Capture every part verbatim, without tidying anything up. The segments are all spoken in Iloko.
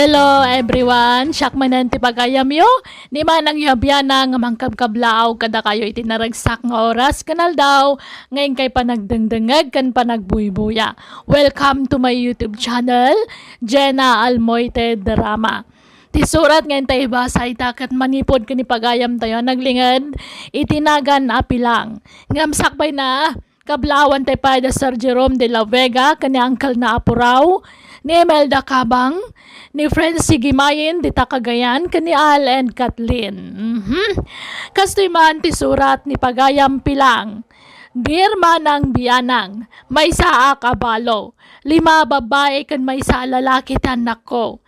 Hello everyone! Siak manen ti pagayamyo, ni Manang Yabiana nga mangkabkablaaw kadakayo iti naragsak nga oras ken aldaw nga inkay panagdengdengngeg ken panagbuybuya. Welcome to my YouTube channel, Jenna Almoite Drama. Ti surat nga intay ibasa ita ket manipud ken ni pagayamtayo a naglinged iti nagan a Pilang. Ngem sakbayna, kablaawan tay pay da Sir Jerome de la Vega ken ni Uncle na Apurao, ni Imelda Cabang, ni Francie Gimayen dita Cagayan, ken ni Al and Kathleen. Mhm. Kastoy man ti surat ni pagayam Pilang. Dear Manang Bianang, maysaak a balo, lima a babbai ken maysa a lalaki ti annakko.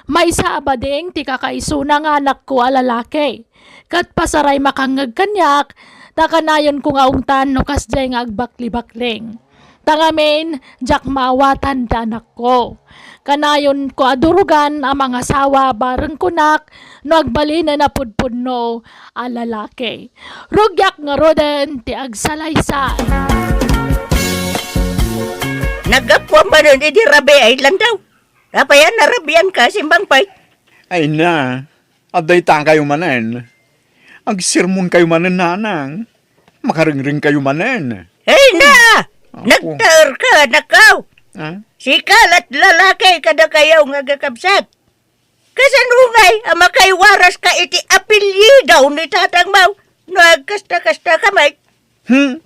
Maysa a bading ti kakaisuna nga anakko a lalaki. Ket pasaray makangngeg kaniak, ta kanayonko nga ungtan no kasdiay nga agbaklibakling. Ta ngamin, diak maawatan ti anakko. Kanayonko a durugan a mangasawa bareng kunak no agbalinen a pudpudno a lalaki. Rugiak ngaruden ti agsalaysay. Naggapuam manen idi rabii a landaw. Apay a narabianka, Simbang Pay? Ay na, adda itakayo manen. Agsermonkayo manen, nanang. Makaringringkayo manen. Ay na! Apo. Nagtaerka, nakaw! Ha? Sika lat lalaki kadakayo nga agkakabsat. Kasano ngay a makaiwaraska iti apelyido ni tatangmo no agkasta-kasta ka met? Hmm?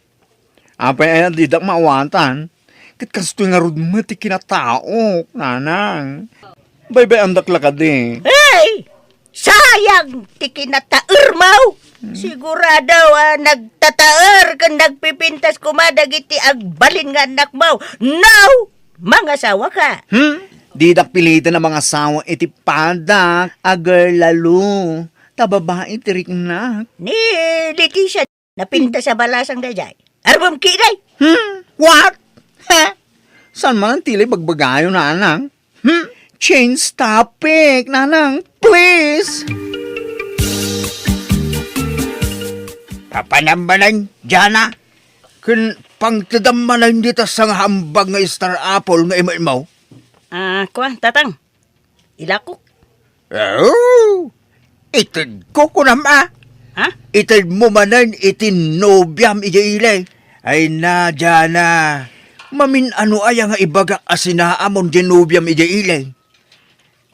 Apay aya didak maawatan? Ket kastoy ngarud met ti kinataok, nanang. Baybay-andak la kadi. Hey! Sayang ti kinataermo! Hmm. Sigurado a nagtataer ken nagpipintas koma dagiti agbalin nga annakmo. No! Mangasawaka! Hmm? Didak piliten a mangasawa iti padak a girl lalo. Ta babai ti riknak. Ni Leticia, napintas a balasang daydiay. Armem ketdi? Hmm? What? Ha? Saan man ang tili bagbagayo, nanang? Hmm? Change topic, nanang. Please! Papanam manen, Jana? Ken pangtedam manen dita sangahambag nga star apple nga imetmo? Ah, kua, tatang. Ilakok. Oh! Itedko, kunam a? Ha? Itedmo manen iti nobiam idiay ili. Ay na, Jana. Mamin-ano aya nga ibagak a sinaamon diay nobiam idiay ili?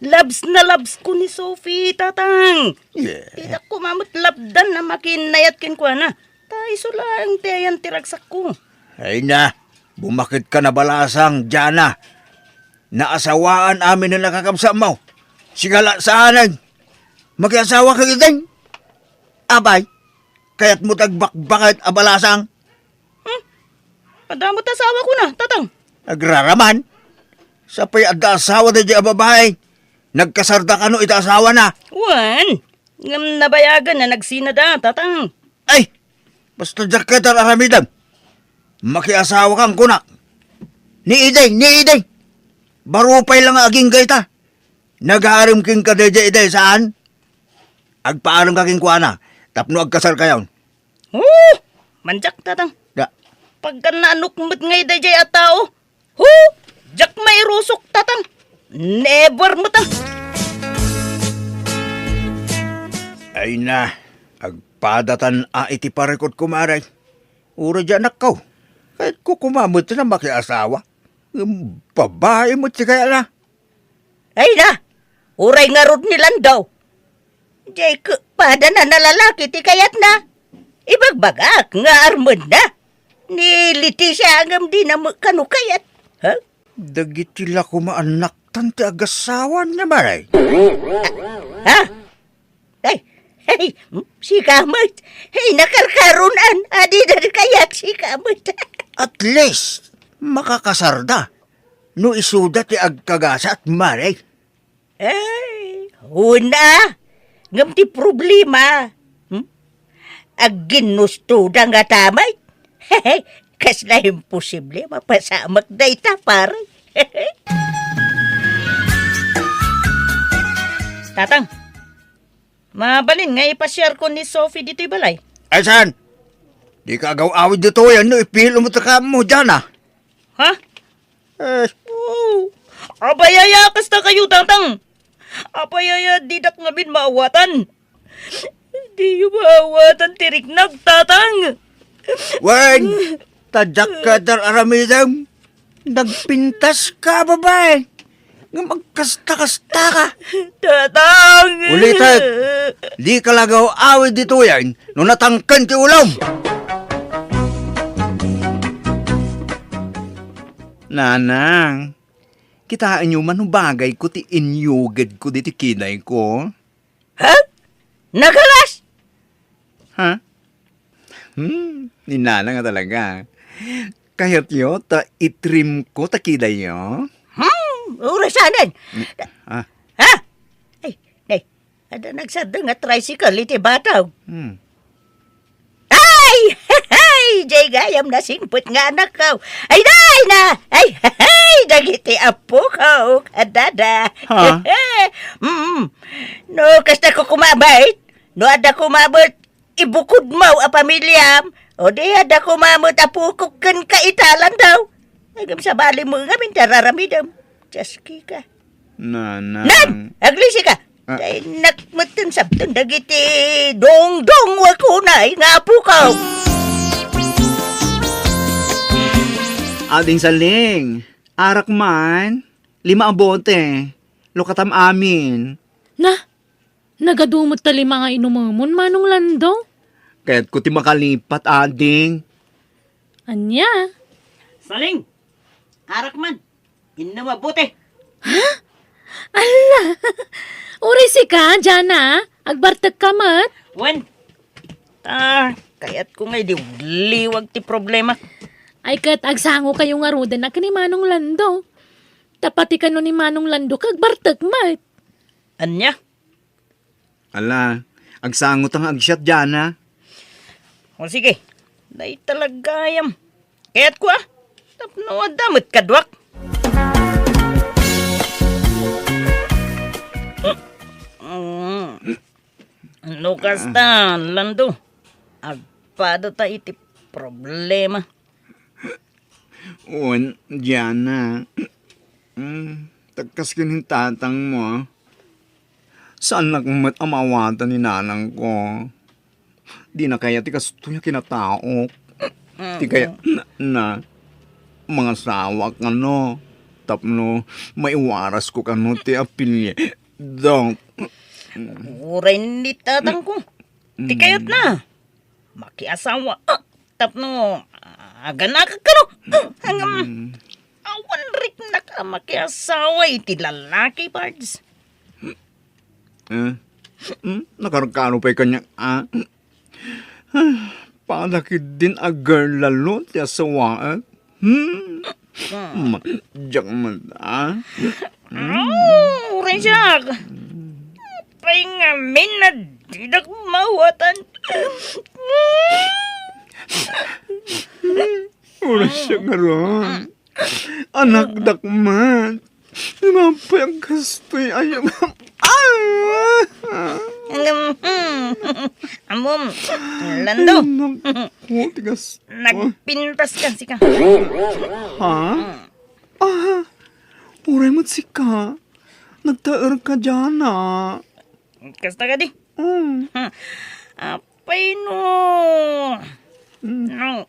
Labs na labs ko ni Sophie, tatang. Yeah. Didak koma met lapdan a makiinnayat kenkuana. Ta isu laeng ti ayan ti ragsakko. Ay na, bumaket ka na balasang, Jana. Naasawaan amin a nakakabsatmo. Sika la saanen. Makiasawa ka ketdin. Abay, kayatmo ti agbakbaket a balasang? Hmm? Adda met asawakona, tatang. Agraraman. Sapay adda asawa daydiay a babai. Nagkasarda kano iti asawana? Wen, ngem nabayagen a nagsinada, tatang. Ay, basta diak ket ar-aramidem. Makiasawakan kunak. Ni Iding, ni Iding. Baro pay la nga agingga ita. Nagaarem kenka daydiay, Iding, saan? Agpaarem ka kenkuana tapno agkasarkayon. Oh! Mandiak, tatang. Da. Pagkan naanok met ngay daydiay a tao. Hu! Diak mairusok, tatang. Never met a. Ay na, agpadatan a iti parikut, kumare. Uray di anakko. Kayatko koma met a makiasawa. Ngem babai met ti kayatna. Ay na, uray ngarud ni Lando. Diay kepadanan a lalaki ti kayatna. Ibagbagak nga armenna. Ni Leticia ngem dina met kano kayat. Ha? Dagiti la koma annaktan ti agasawan nga maray. Ha? Ay, ay, sika met. Ay, nakarkaronan. Adida kayat sika met. At least, makakasarda. No isuda ti agkagasat, maray. Ay, una. Ngem ti problema, hmm? Agginnustoda nga tamay. Kasla imposible a mapasamak dayta, pare. Tatang, mabalin nga ipasiarko ni Sophie ditoy balay. Ay, saan? Dika agaw-awid ditoy, no ipilo mo ta kamo, Jana. Ha? Eh. Oh, abayaya, kasta kayo, tatang. Apay aya didak ngamin maawatan? Diyo maawatan ti riknak, Tatang. Wen, ta diak kayat aramidem. Nagpintas ka, babae. Nga magkasta-kasta ka. Tatang! Ulitek, dika la aw-awid ditoyen no natangken ti ulom. Nanang, kitaenyo man no bagayko ti inyugedko ditoy kidayko. Ha? Nagalas? Ha? Hmm, ni Nanang nga talaga. Kayatyo ta itrimko ta kidayo? Hmm, urasanen. Ah. Ha? Ay, nay, adda nagsardeng nga tricycle iti bataw. Hmm. Ay! Ay! Jay gayam nasingpet nga anakko. Ay, day na! Ay, ay! Dagiti apoko, kadada. Ha? Mm. No, kasta ko kumabait. No, adda kumabait, ibukodmo a pamiliam. O di, adda kumabait, apoko, ken kaitalan daw. Agam sa bali mo, ngamin, tararamidam. Just kika. Nanang. Nan! Aglisi ka! Ah. Tay nakmetten sabten dagiti dongdong wakunay nga apukaw. Ading Saling, arak man, lima a bote, lukatam amin. Na, nagadu met ta lima nga inumemon, Manong Lando? Kayatko ti makalipat, ading. Ania? Saling, arak man. Inna mabuti. Ha? Ala! Uray sika, Jana, agbartek ka met? Wen, ta, kayatko nga idiwliwag ti problema. Ay, ket agsango kayo ngaruden a ken ni Manong Lando. Ta pati kano ni Manong Lando, kagbartek met. Ania? Ala, agsango ta nga agsiat, Jana. O sige, dayta la gayam. Kayatko, a. Tapno adda met kaduak. Mm. No kasta, Lando, agpada ta iti problema. Wen, Jana. Mm, ta kas ken ni tatangmo, saannak met a maawatan ni nanangko. Dina kayat ti kastoy a kinataok. Ti kayatna, mangasawa kano, tapno maiwarasko kano ti apelyido. Uray ni tatangko. Ti kayatna. Makiasawa, ah, tapno, ah, aganakak kano. Ah, ngem, awan riknak a makiasawa iti lalaki, Pards. Eh? Hmm? Nakarkaro pay kaniak, ah? Ah, pada ketdin a girl lalo ti asawaek. Hmm? Ma-, diak man, ah? Aw, uray siak. Pay ngamin a didak maawatan. Uray siak ngarud. Anakdak met. Napay a kastoy a yam-, ah! Ammom, Lando. Ay, naku, tigas. Nagpintas ka, sika. Ha? Ah, uray met sika. Nagtaer ka diana. Kasta kadi? Mm. Apay no. Mm. No.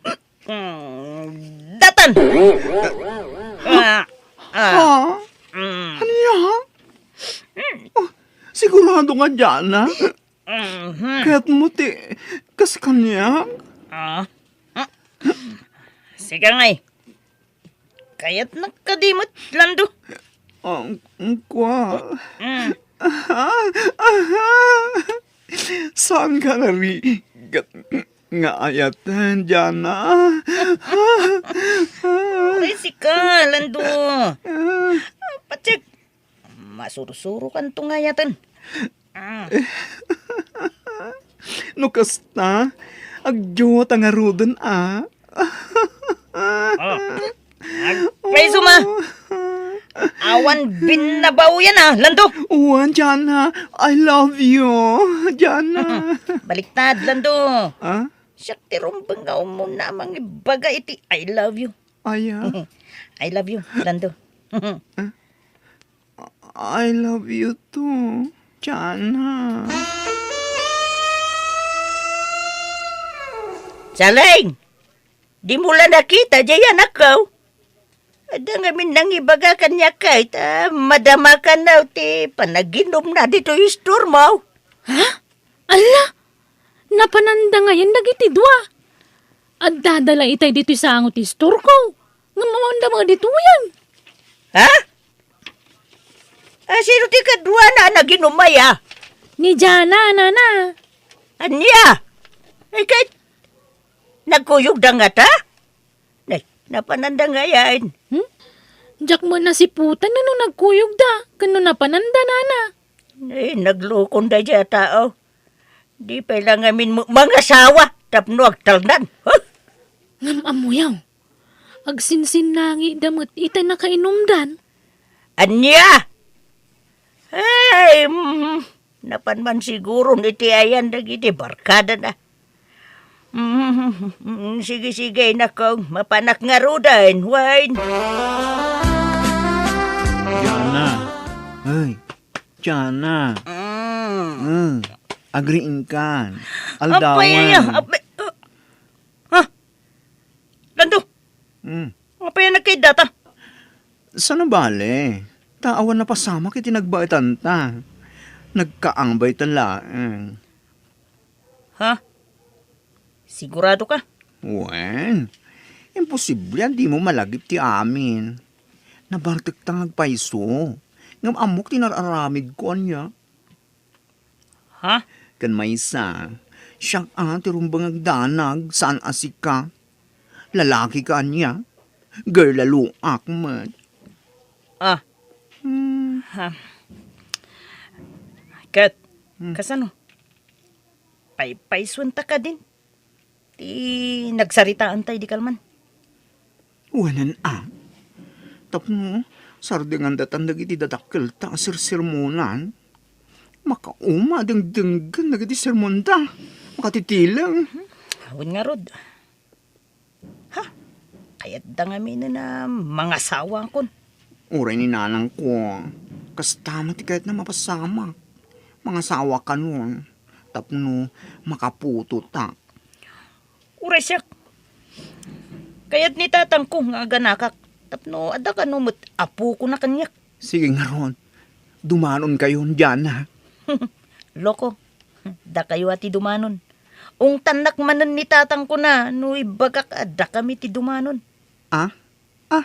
Mm, datan! Ah, ah. Ha? Mm. Ania? Mm. Oh, sigurado nga diana? Mhm. Kayatmo ti kas kaniak? Ah. Sika ngay. Kayatnak kadi met, Lando? Ang, ang kwa. Mm. Aha, aha. Saan ka narigat nga ayaten, Diana? Uray sika, Lando. Patiek, masursurokan to nga ayaten. Ah. No kasta, agdiwata ngaruden a. Oh. Agpayso ma. Awan binnabaw yan, ah, Lando. Wen, Jana, I love you, Jana. Baliktad, Lando. Ah? Siak ti rumbeng nga umuna a mangibaga iti I love you. Aya? I love you, Lando. Ah? I love you too, Jana. Saleng! Dimo la nakita, jay anakko. Adda ngamin nangibaga kaniak ket, ah, madamakan ti panaginumna ditoy istormo. Ha? Alla! Napananda ngayen dagiti dua. Addada la itay ditoy sango ti istorko. Ngem awan da met ditoyen. Ha? Ah, sino ti kaduana a naginum aya? Ni Jana, nana. Ania? Ay, ket nagkuyogda ngata? Nay, napananda ngayen. Hmm? Diak met nasiputan no nagkuyogda, ken no napananda, nana. Ay, naglukon daydiay a tao. Di pay la ngamin mo-, mangasawa tapno agtalnan. Huh? Ngem ammoyo, agsinsinnangida met ita nakainumdan. Ania? Ay, mm, napan man siguron iti ayan dagiti barkadana. Mm, sige, sige, inakko, mapanak ngaruden, wen. Jana. Ay, Jana. Mm. Mm. Agriingkan. Apay, aldawan. Apay, uh, ha? Lando? Mm. Apay, nagkaidata? Saan a bale? Ta awan napasamak iti nagbaetanta. Nagkaambayta laeng. Ha? Sigurado ka? Wen, imposible a dimo malagip ti amin. Nabartekta nga agpayso. Ngem ammok ti nar-aramidko, ania? Ha? Ken maysa, siak a ti rumbeng agdanag, saan a sika. Lalaki ka ania? Girl a luak met. Ah. Hmm. Ha. Ket, hmm, kasano? Paypaysuenta kadin ti nagsaritaanta idi kalman? Wen a. Tapno sardengandatan dagiti dadakkelta a sersermonan, makauma a dengdenggen dagiti sermonda. Makatitileng. Awan ngarud. Ha? Kayatda ngamin a mangasawakon. Uray ni nanangko, kasta met ti kayatna mapasamak. Mangasawakanon tapno makaputotak. Uray siak. Kayat ni tatangko nga aganakak tapno adda kano met apokona kaniak. Sige ngarud, dumanonkayon, Jana. Loko, dakayo a ti dumanon. Ungtannak manen ni tatangkona no ibagak a dakami ti dumanon. Ah? Ah?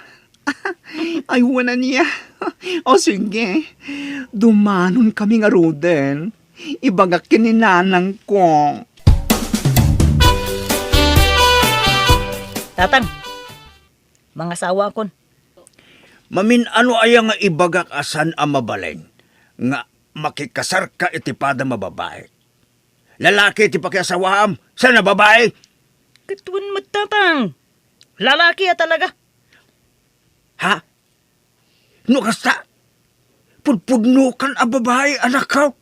Ay, wen a niya. O sige, dumanonkami ngaruden. Ibagak ken ni nanangko. Tatang, mangasawakon. Mamin-ano aya nga ibagak a saan a mabalin nga makikasarka iti padam a babai? Lalaki ti pakiasawaam, saan a babai? Ket wen met, Tatang. Lalaki a talaga. Ha? No kasta, pudpudnokan a babai, anakko.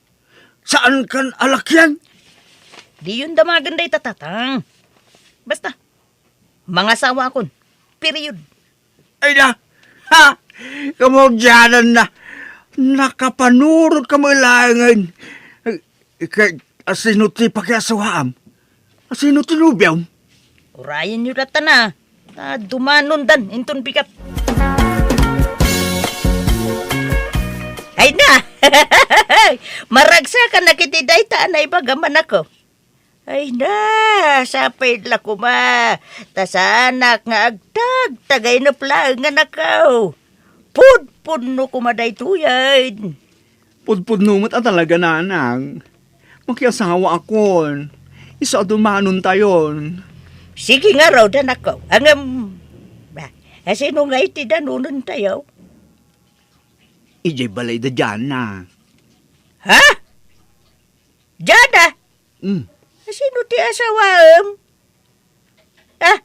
Saankan a lakian. Diyon damagen dayta, Tatang. Basta, mangasawakon. Period. Ay na! Ha! Kamaudianan na! Nakapanurot ka mo laengen. Ika, asino ti pakiasawaam? Asino ti nobiom? Urayenyo latta na. Ta dumanondan inton pikat. Ay na! Maragsakan na kiti dayta a naibaga manako. Ay na, sapay la koma, ta saanak nga agtagtagaynep laeng nga nakaw. Pudpudno koma daytoyen. Pudpudno met a talaga, nanang. Makiasawaakon. Isu a dumanontayon. Sige ngarud, anakko. Ngem, ba, asino nga iti danonentayo? Idiay balay da Jana. Ha? Jana? Mm. Asino ti asawaem? Ah,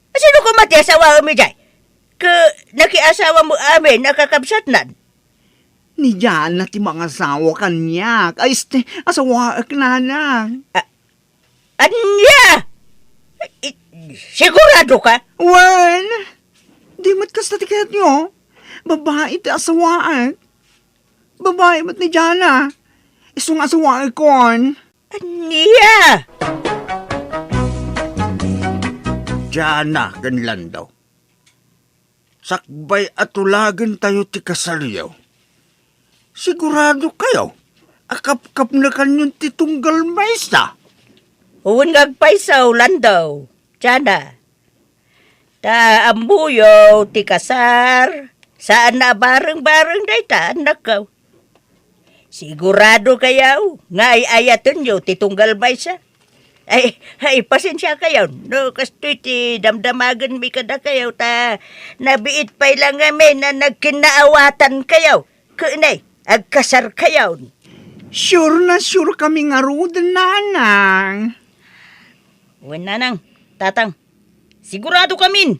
asino koma ti asawaem idiay? Ket nakiasawa mo amin a kakabsatnan? Ni Jana ti mangasawa kaniak. Ay, este, asawaek, nanang. Ah, ania? I-, sigurado ka? Wen, di met kasta ti kayatyo. Babai ti asawaek. Babai met ni Jana. Isu nga asawaekon. Ania? Jana ken Lando. Sakbay a tulagentayo ti kasaryo, sigurado kayo a kapkapnekanyon ti tunggal maysa? Wen nga agpayso, Lando, Jana. Ta ammoyo ti kasar, saan a bareng-bareng dayta, annakko. Sigurado kayo nga ay-ayatenyo ti tunggal maysa? Ay, ay, pasensia kayo, no kastoy ti damdamagenmi kadakayo, ta nabiit pay lang ngamin a nagkinnaawatan kayo, ken ay, agkasar kayo. Sure na sure kami ngaruden, Nanang. Wen, Nanang, Tatang, sigurado kamin.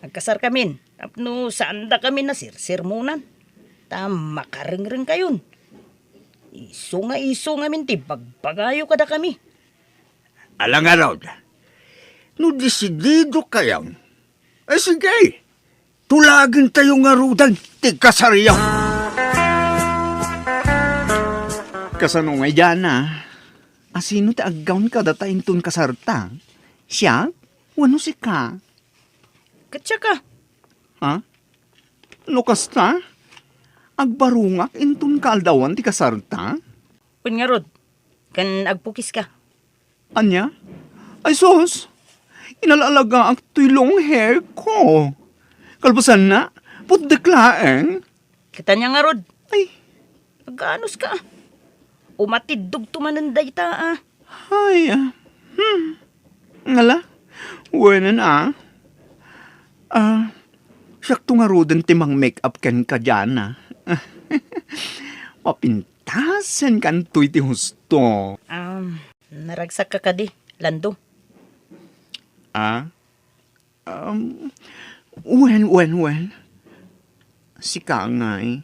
Agkasar kamin, tapno saanda kami nasirsermonan. Ta makarengreng kayon. Isu nga isu ngamin ti bagbagayo kadakami. Ala ngarud, no desidido kayon, eh, sige, tulagentayo ngaruden ti kasaryo. Kasano ngay, Jana? Asino ti aggawn kadata inton kasarta? Siak? Wenno sika? Ket siak a. Ha? No kasta, agbarungak inton kaaldawan ti kasarta? Wen ngarud, ken agpukiska. Ania? Ay sus! Inala-alagaak toy long hair ko. Kalpasanna, putdek laeng. Ket ania ngarud? Ay. Naganuska. Umatiddogto manen dayta a. Ay, ah. Hmm. Ngala? Wenen, ah. Ah, siakto ngaruden ti mang-make-up kenka, Jana. Mapintasenkan toy ti husto. Um, naragsakka kadi, Lando? Ah? Um, wen, wen, wen. Sika ngay.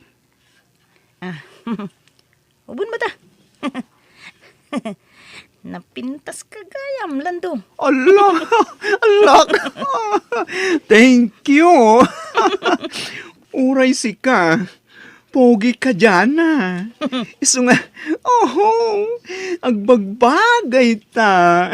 Ah, ubon mo ta. Napintaska gayam, Lando. Ala! Ala! Thank you! Uray sika. Pogi ka, Jana. Isu nga, oho, agbagbagay ta.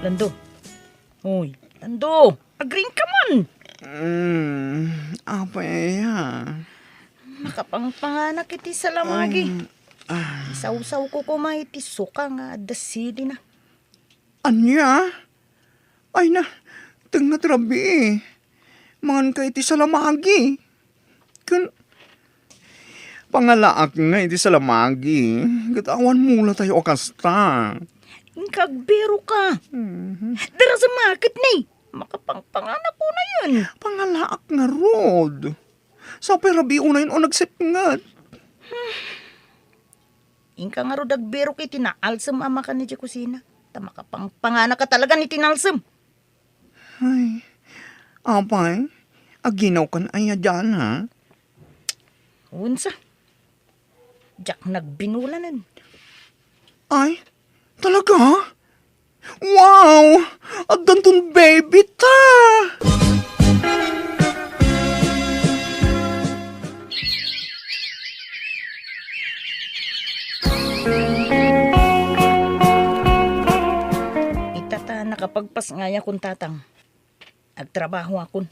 Lando. Uy, Lando, agriingka man. Mm, apay aya? Makapangpanganak iti salamagi. Um, ah. Isawsawko koma iti suka nga adda silina. Ania? Ay na, tengnga ti rabii. Manganka iti salamagi. Ken pangalaak nga iti salamagi, ket awan mulatayo a kasta. Inka agbiroka. Mhm. Dara sa market ni. Makapangpanganak unayen. Pangalaak ngarud. Sapay rabii unayen o nagsipnget. Inka ngarud agbirok iti naalsem a makan idiay kusina. Ta makapangpanganakka talaga iti naalsem. Ay, apay, aginawkan aya diay, ha? Unsa? Diak nagbinulanen. Ay, talaga? Wow! Addanton baby ta! Ita ta nakapagpasngayakon, Tatang. Agtrabahoakon.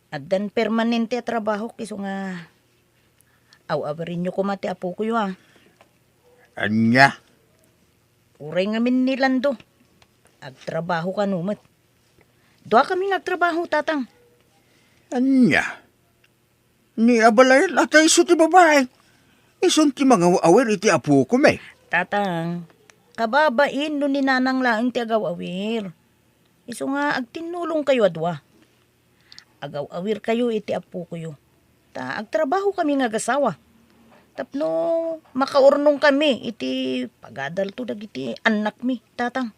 Addan permanente a trabahok, isu nga aw-awirenyo koma ti apokoyo, a. Ania? Uray ngamin ni Lando. Agtrabaho kano met. Duakami nga agtrabaho, Tatang. Ania? Ni abalayan a ta isu ti babai. Isun ti mangaw-awir iti apokom, eh. Tatang, kababain no ni Nanang laeng ti agaw-awir. Isu nga agtinnulongkayo a dua. Agaw-awirkayo iti apokoyo. Ta agtrabahokami nga agasawa. Tapno makaurnongkami iti pagadalto dagiti annakmi, Tatang.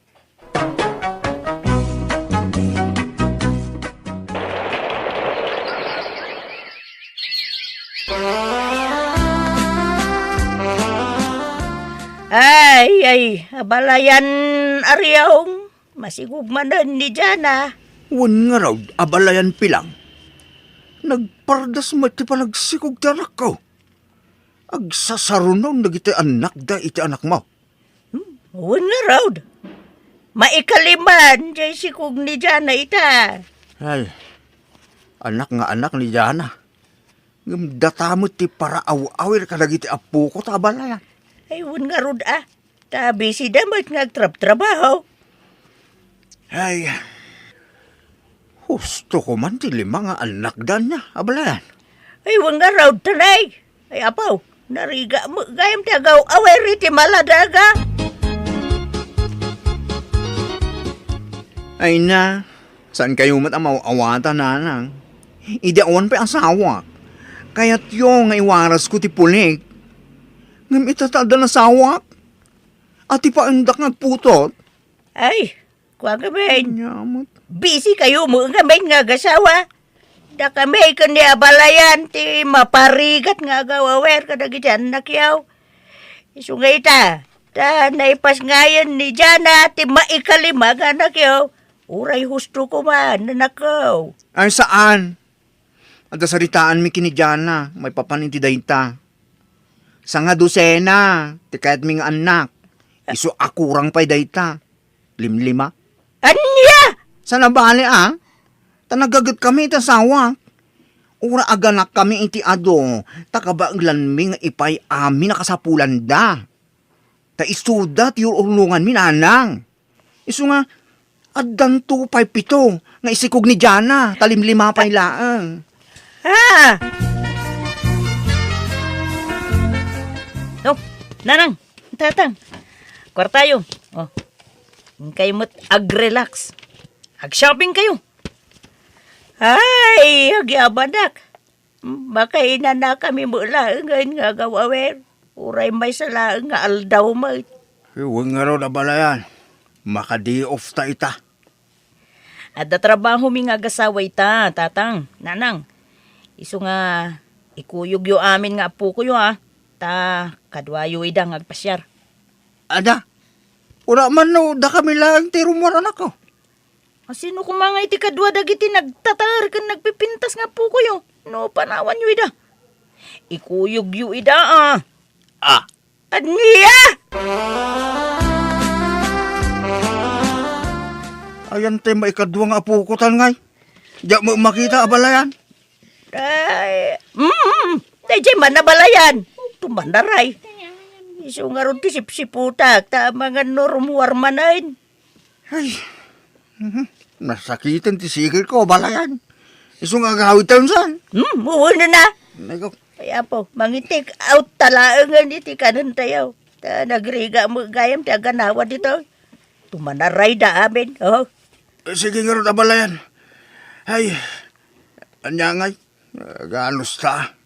Ay, abalayan, Ariong, masikog manen ni Jana. Wen ngarud, abalayan Pilang. Nagpardas met ti panagsikog ti anakko. Agsasarunon dagiti annakda iti anakmo. Hmm, wen ngarud. Maikaliman jay sikog ni Jana ita. Ay, anak nga anak ni Jana. Ngem data met ti paraaw-awir kadagiti appoko ta abalayan. Ay, wen ngarud a. Ta busy da met nga agtrabtrabaho. Ay, husto ko man ti lima nga annakda ania, abalayan. Ay, wen ngarud, tanay. Ay, apo, narigat met gayam ti agaw-awer iti maladaga. Ay na, saan kayo met a maaw-awatan, nanang? Idi awan pay asawak, kayatyo nga iwarasko ti pulik. Ngem ita ta adda nasawak, ati paendak nga agputot. Ay, kua ngamin. Ania met? Busy kayo met ngamin nga agasawa. Dakami ken ni abalayan ti maparigat nga agaw-awer kadagiti annakyo. Isu nga ita, ta naipasngayen ni Jana ti maikalima nga annakyo. Uray husto ko man, anakko. Ay, saan? Adda saritaanmi ken ni Jana maipapan iti dayta. Sanga dosena ti kayatmi nga annak. Isu a kurang pay dayta. Limlima. Ania? Saan a bale a? Ta nagagetkami iti asawak. Uray aganakkami iti adu, ta kabaelanmi nga ipay amin a kasapulanda. Ta isuda ti ur-urnonganmi, nanang. Isu nga, addanto pay pito nga isikog ni Jana, ta limlima pay laeng. Ah! Oh, nanang, tatang, kuartayo. Oh, kayo met ag-relax. Ag-shopping kayo. Ay, agyabanak. Makainanakami met laengen nga agaw-awer. Uray maysa laeng nga aldaw met. Wen ngarud, abalayan. Makadi-off ta ita. Adda trabahomi nga agasawa ita, tatang, nanang. Isu nga, ikuyogyo amin nga appokoyo, a. Ta, kaduayo ida nga agpasiar. Ada, kuna man no dakami laeng ti rummuar, anakko. A, sino koma nga iti kadua dagiti nagtataer ken nagpipintas nga appokoyo no panawanyo ida? Ikuyogyo ida, a. Ah. Ania? Ayan ti maikadua nga apoko, tatang. Diak met makita, abalayan. Ay, mm, daydiay man, abalayan. Tumanaray. Isu ngarud ti sipsiputak, ta amangan no rummuar manen. Ay, mhm. Nasakiten ti sikirko, abalayan. Isu nga agawidtayon, saan? Hmm, wen na. Ay, ko. Ay, apo, mangi-take out ta laengen iti kanentayo. Ta nagrigat met gayam ti aganawa ditoy. Tumanarayda amin, oh. Eh, sige ngarud, abalayan. Ay, ania ngay? Aganusta?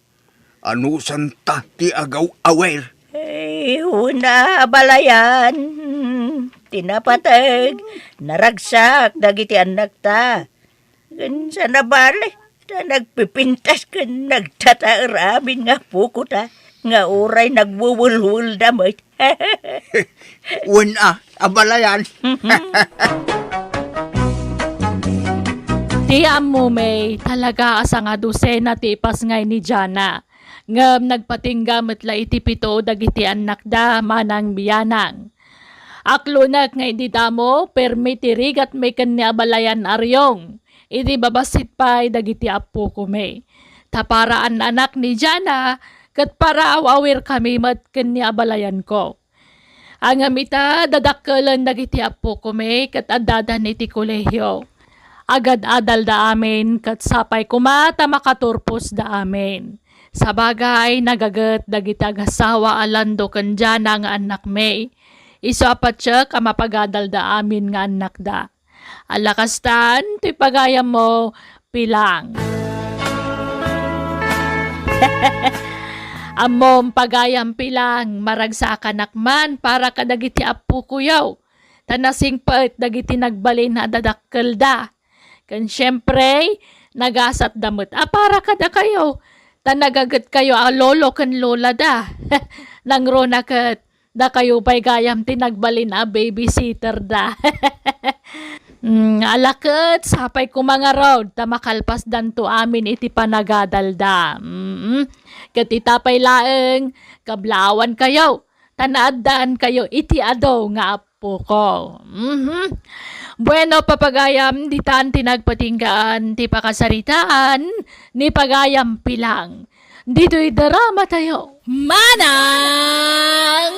Anusanta ti agaw-awer? Ay, wen a, abalayan. Hmm, ti napateg, naragsak dagiti annakta. Ken saan a bale, ta nagpipintas ken nagtataer amin nga apokota, nga uray nagwewelwelda met. Wen a, abalayan. Ti ammo, May, talaga a sanga dosena ti ipasngay ni Jana. Ngem nagpatingga met la iti pito dagiti annakda manang bianang. Aklonek nga idi damo, permi ti rigatmi ken ni abalayan Ariong. Idi babassit pay dagiti appokomi. Ta para an-anak ni Jana, ket para aw-awirkami met ken ni abalayanko. Ngem ita, dadakkelen dagiti appokomi ket addadan iti kolehio. Agad-adalda amin ket sapay koma ta makaturposda amin. Sabagay, nagaget dagiti agasawa a Lando ken Jana nga annakmi. Isu a patiek a mapagadalda amin nga annakda. Ala kastan ti pagayammo, Pilang. Ammom, pagayam, Pilang, maragsakanak man para kadagiti appokoyo, ta nasingpet dagiti nagbalin a dadakkelda. Ken siempre, nagasatda met a para kadakayo, ta nagagetkayo a lolo ken lolada. Nangruna ket Dakayo pay gayam ti nagbalin a babysitter da. Mm, ala ket, sapay koma ngarud ta makalpasdanto amin iti panagadalda. Mm. Ket ita pay laeng, kablaawankayo, ta naaddaankayo iti adu nga appoko. Mhm. Bueno, papagayam, ditan ti nagpatinggaan ti pakasaritaan ni Pagayam Pilang. Ditoy drama tayo. Manang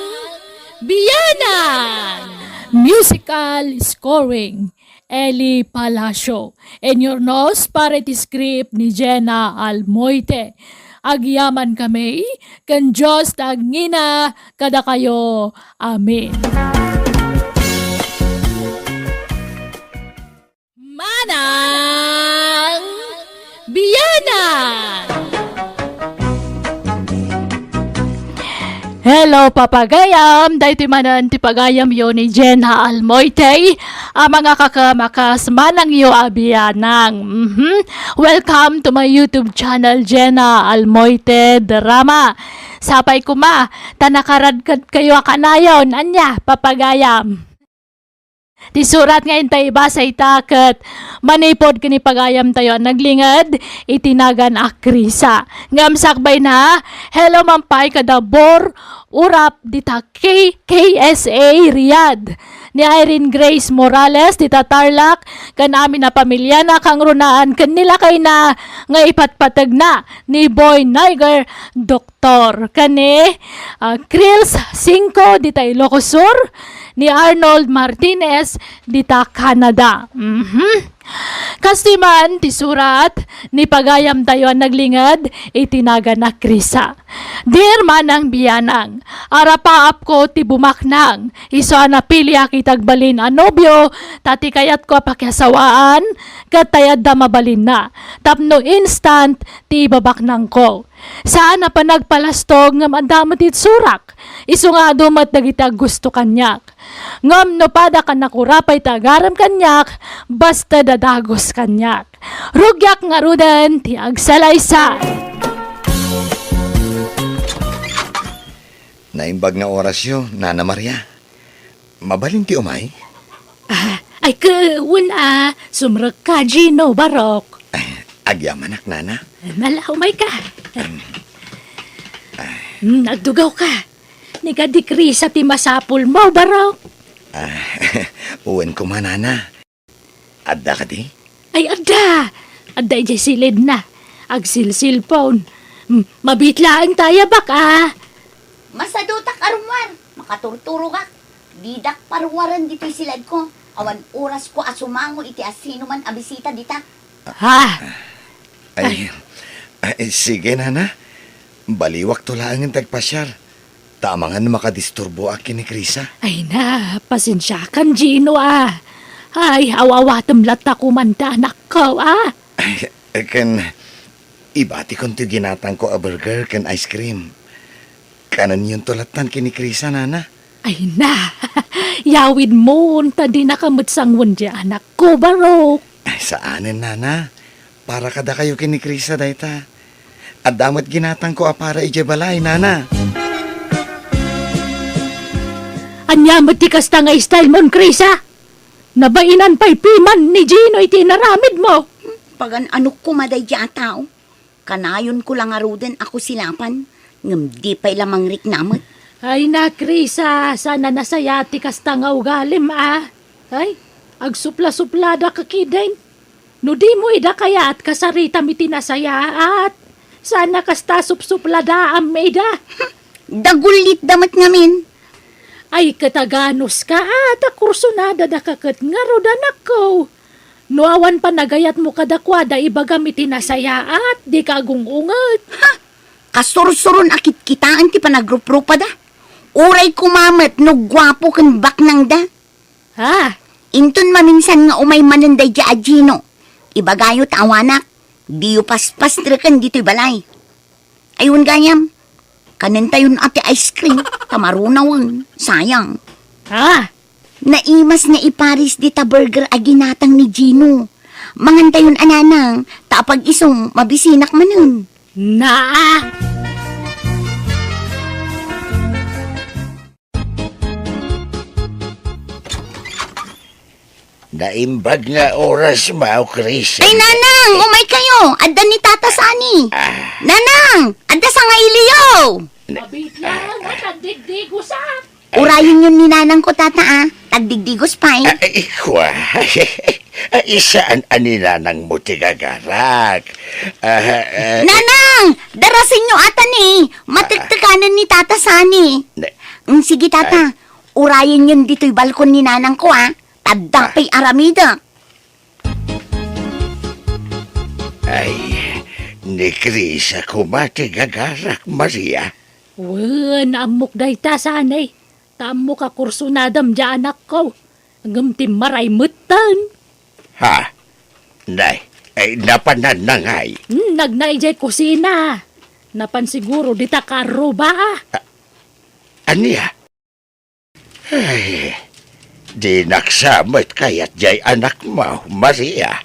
Biyanang! Musical scoring, Eli Palacio. And your nose, para iti script ni Jenna Almoite. Agyaman kami, ken Dios ti agngina kadakayo. Amen. Manang Biyanang! Hello, papagayam! Daytoy manen ti pagayamyo ni Jenna Almoite, a mga kakamakas manangyo a biyanang. Mhm. Welcome to my YouTube channel, Jenna Almoite Drama. Sapay koma, ta nakaradkatkayo a kanayon. Ania, papagayam? Ti surat nga intay ibasa ita ket manipud ken ni pagayamtayo a naglinged iti nagan a Krisa. Ngem sakbayna, hello man pay kada Bor Urap dita K-, K S A Riyadh. Ni Irene Grace Morales dita Tarlac, ken amin a pamiliana, kangrunaan ken ni lakayna nga ipatpategna ni Boy Niger Doctor. Ken ni, ah, Krils Cinco dita Ilocos Sur, ni Arnold Martinez dita Canada. Mhm. Kastoy man ti surat ni pagayamtayo a naglinged iti nagan a Krisa. Dear Manang Biyanang, arapaapko ti bumaknang, isu a napiliak iti agbalin a nobio, ta ti kayatko a pakiasawaan, ket tay adda mabalinna, tapno instant ti ibabaknangko. Saan a panagpalastog ngem adda met iti surak, isu nga adu met dagiti aggusto kaniak. Ngem no pada ka nakurapay ti agarem kaniak, basta dadagus kaniak. Rugiak ngaruden ti agsalaysay. Naimbag nga orasyo, Nana Maria. Mabalin ti umay? Ah, ay, ke-, wen a, sumrekka, Gino, Barok. Ay, agyamanak, Nana. Ala, umayka. Hmm, agdugaw ka. Ni kadi Krisa ti masapulmo, Barok. Ah, wen koma, Nana. Adda kadi? Ay, adda! Adda idiay silidna. Agsilsilpon. Hmm, mabiit laeng ta, baka. Masadutak a rummuar. Makaturturogak. Didak paruaren ditoy siledko. Awan orasko a sumango iti asinoman a bisita dita. Ha? Ay, ay, sige, Nana. Baliwakto laengen ti agpasiar. Ta amangan no makadisturboak ken ni Krisa. Ay na, pasensiakan, Gino, a. Ay, aw-awatem latta koma ti anakko, a. Ay, ken ibatikon ti ginatangko a burger ken ice cream. Kananyonto lattan ken ni Krisa, Nana. Ay na, yawidmon ta dinaka met sangoen ti anakko, Barok. Ay, saanen, Nana. Para kadakayo ken ni Krisa dayta. Adda met ginatangko a para idiay balay, Nana. Ania met ti kasta nga style mon, Krisa? Nabainan pay piman ni Gino iti inaramidmo. Pagan-anok koma daydiay a tao. Kanayonko la ngaruden a kusilapan, ngem di pay la mangrikna met. Ay na, Krisa, saan a nasayaat ti kasta nga ugalim, a. Ay, agsuplasupladaka ketdin. No dimo ida kayat, kasaritam iti nasayaat. Saan a kasta supsupladaam ida. Dagullitda met ngamin. Ay, ket aganuska, a, ta kursunadadaka ket ngarud, anakko. No awan panagayatmo kadakuada, ibagam iti nasayaat, dika agung-unget. Ha! Kasursuron a kitkitaen ti panagruprupada. Uray koma met no guapo ken baknangda. Ha? Inton maminsan nga umay manen daydiay a Gino, ibagayo ta awanak, diyo paspastreken ditoy balay. Ay, wen gayam, kanentayon a ti ice cream, ta marunawen, sayang. Ha? Naimas nga iparis dita burger a ginatang ni Gino. Mangantayon a nanang, ta apag-isu, mabisinak manen. Naa! Naimbag nga oras, Mao Chris. Ay, Nanang, umay kayo. Adda ni Tata Sani. Ah. Nanang, adda sangailiyo. Abit lang, at agdigdigos, ah. Urayen yon ni Nanang ko, Tata, ah. Tagdigdigos pay. Ah, ikwa. Ay, saan a ni Nanang mo ti gagarak? Ah, ah, Nanang, darasenyo ata ni. Matektekanen ni Tata Sani. Ne- Mm, sige, Tata. Ay. Urayen yon ditoy balkon ni Nanang ko, ah. Adda pay aramidek. Ay, ni Krisa koma ti gagarak, Maria. Wen, ammok dayta, Sani. Ta ammok a kursunadam diay anakko. Ngem timmaray metten. Ha? Nay, ay, napananna ngay? Hmm, nagna idiay kusina. Napan siguro dita kaarruba, ah. A-, ania? Ay, dinak sa met kayat diay anakmo, Maria.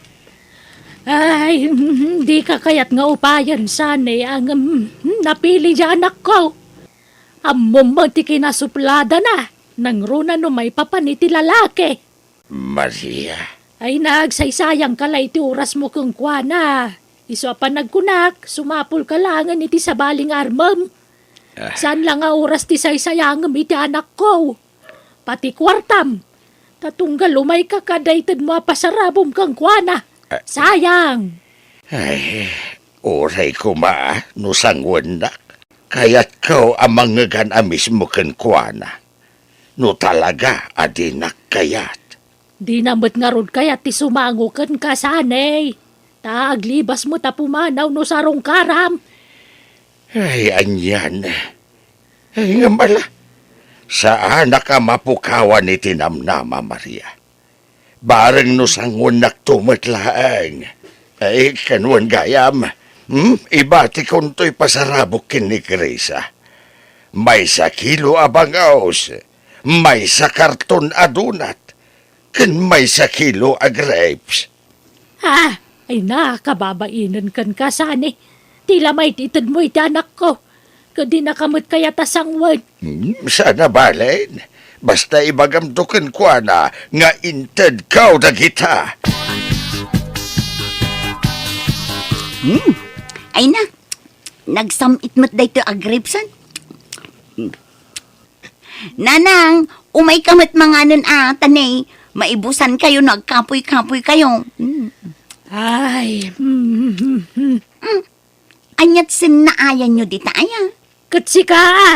Ay, mm, dika kayat nga upayen, Sani, ngem, mm, napili diay anakko. Ammom met ti kinasupladana, nangruna no maipapan iti lalaki. Maria. Ay, nagsaysayangka la iti orasmo kenkuana. Isu a panagkunak, sumapulka laengen iti sabali nga armem. Ah. Saan la nga oras ti saysayangem iti anakko. Pati kuartam. Ta tunggal umayka kada itedmo a pasarabom kenkuana. Ah. Sayang! Ay, uray koma no sangoennak. Kayatko a mangngegan a mismo kenkuana. No talaga a dinak kayat. Dina met ngarud kayat ti sumango kenka, Sani. Ta aglibas met a pumanaw no sarungkaram. Ay, anian. Ay, ngem ala. Saanak a mapukawan iti namnama, Maria. Bareng no sangoennakto met laeng. Ay, ken wen gayam, hmm? Ibatikon toy pasarabok ken ni Krisa. Maysa kilo a bangos, maysa karton a donut, ken maysa kilo a grapes. Ah, ay na, kababainen kenka, Sani. Ti la maitedmo iti anakko. Ket dinaka met kayat a sangoen. Hmm, saan a balen. Basta ibagamto kenkuana nga intedko dagita. Hmm. Ay na, nagsam-it met daytoy a grapes, ah. Hmm. Nanang, umayka met manganen a, ta ne, maibusankayo no agkapoy-kapoykayo. Hmm. Ay, hmm, hmm, hmm. Hmm. Aniat sennaayanyo dita aya? Ket sika, a.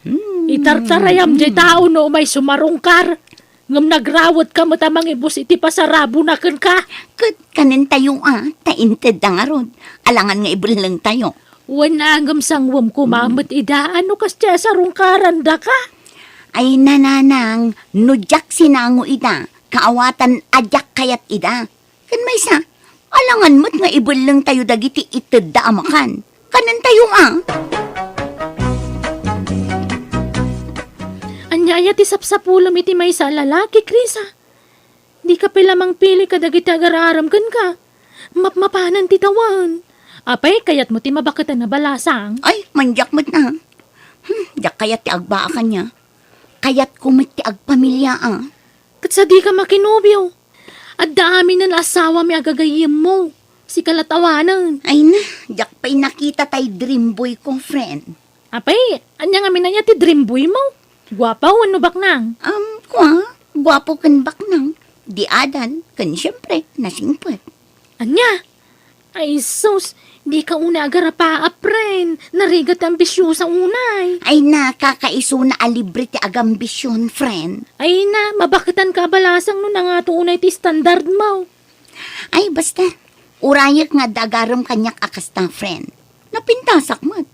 Hmm. Itartarayam diay tao no umay sumarungkar, ngem nagrawetka met a mangibus iti pasarabona kenka. Ket kanentayo a, ta intedda ngarud, alangan nga ibellengtayo. Wen a, ngem sangoem koma met ida, a no kasdiay a sarungkarandaka? Ay, Nanang, no diak sinango ida, kaawatan a diak kayat ida. Ken maysa, alangan met nga ibellengtayo dagiti itedda a makan. Kanentayo a. Ania aya ti sapsapulem iti maysa a lalaki, Krisa? Dika pay la mangpili kadagiti agar-arem kenka. Mapmapanen ti tawen. Apay, kayatmo ti mabaketan a balasang? Ay, mandiak met na. Hmm, diak kayat ti agbaa kaniak. Kayatko met ti agpamilia a. Ket sadika makinobio. Adda aminen a asawami a gagayyemmo. Sika la't awanen. Ay na, diak pay nakita tay dream boy ko, friend. Apay, ania ngamin aya ti dream boy mo? Guapo wenno baknang? Um, kua, guapo ken baknang. Di adal, ken siempre, nasingpet. Ania? Ay, sus, dika unay agarapaa, friend. Narigat ti ambisiosa unay. Ay na, kakaisuna a libre ti agambision, friend. Ay na, mabaketanka a balasang no nangato unay ti standard mo. Ay, basta. Urayek nga adda agarem kaniak a kasta, friend. Napintasak met.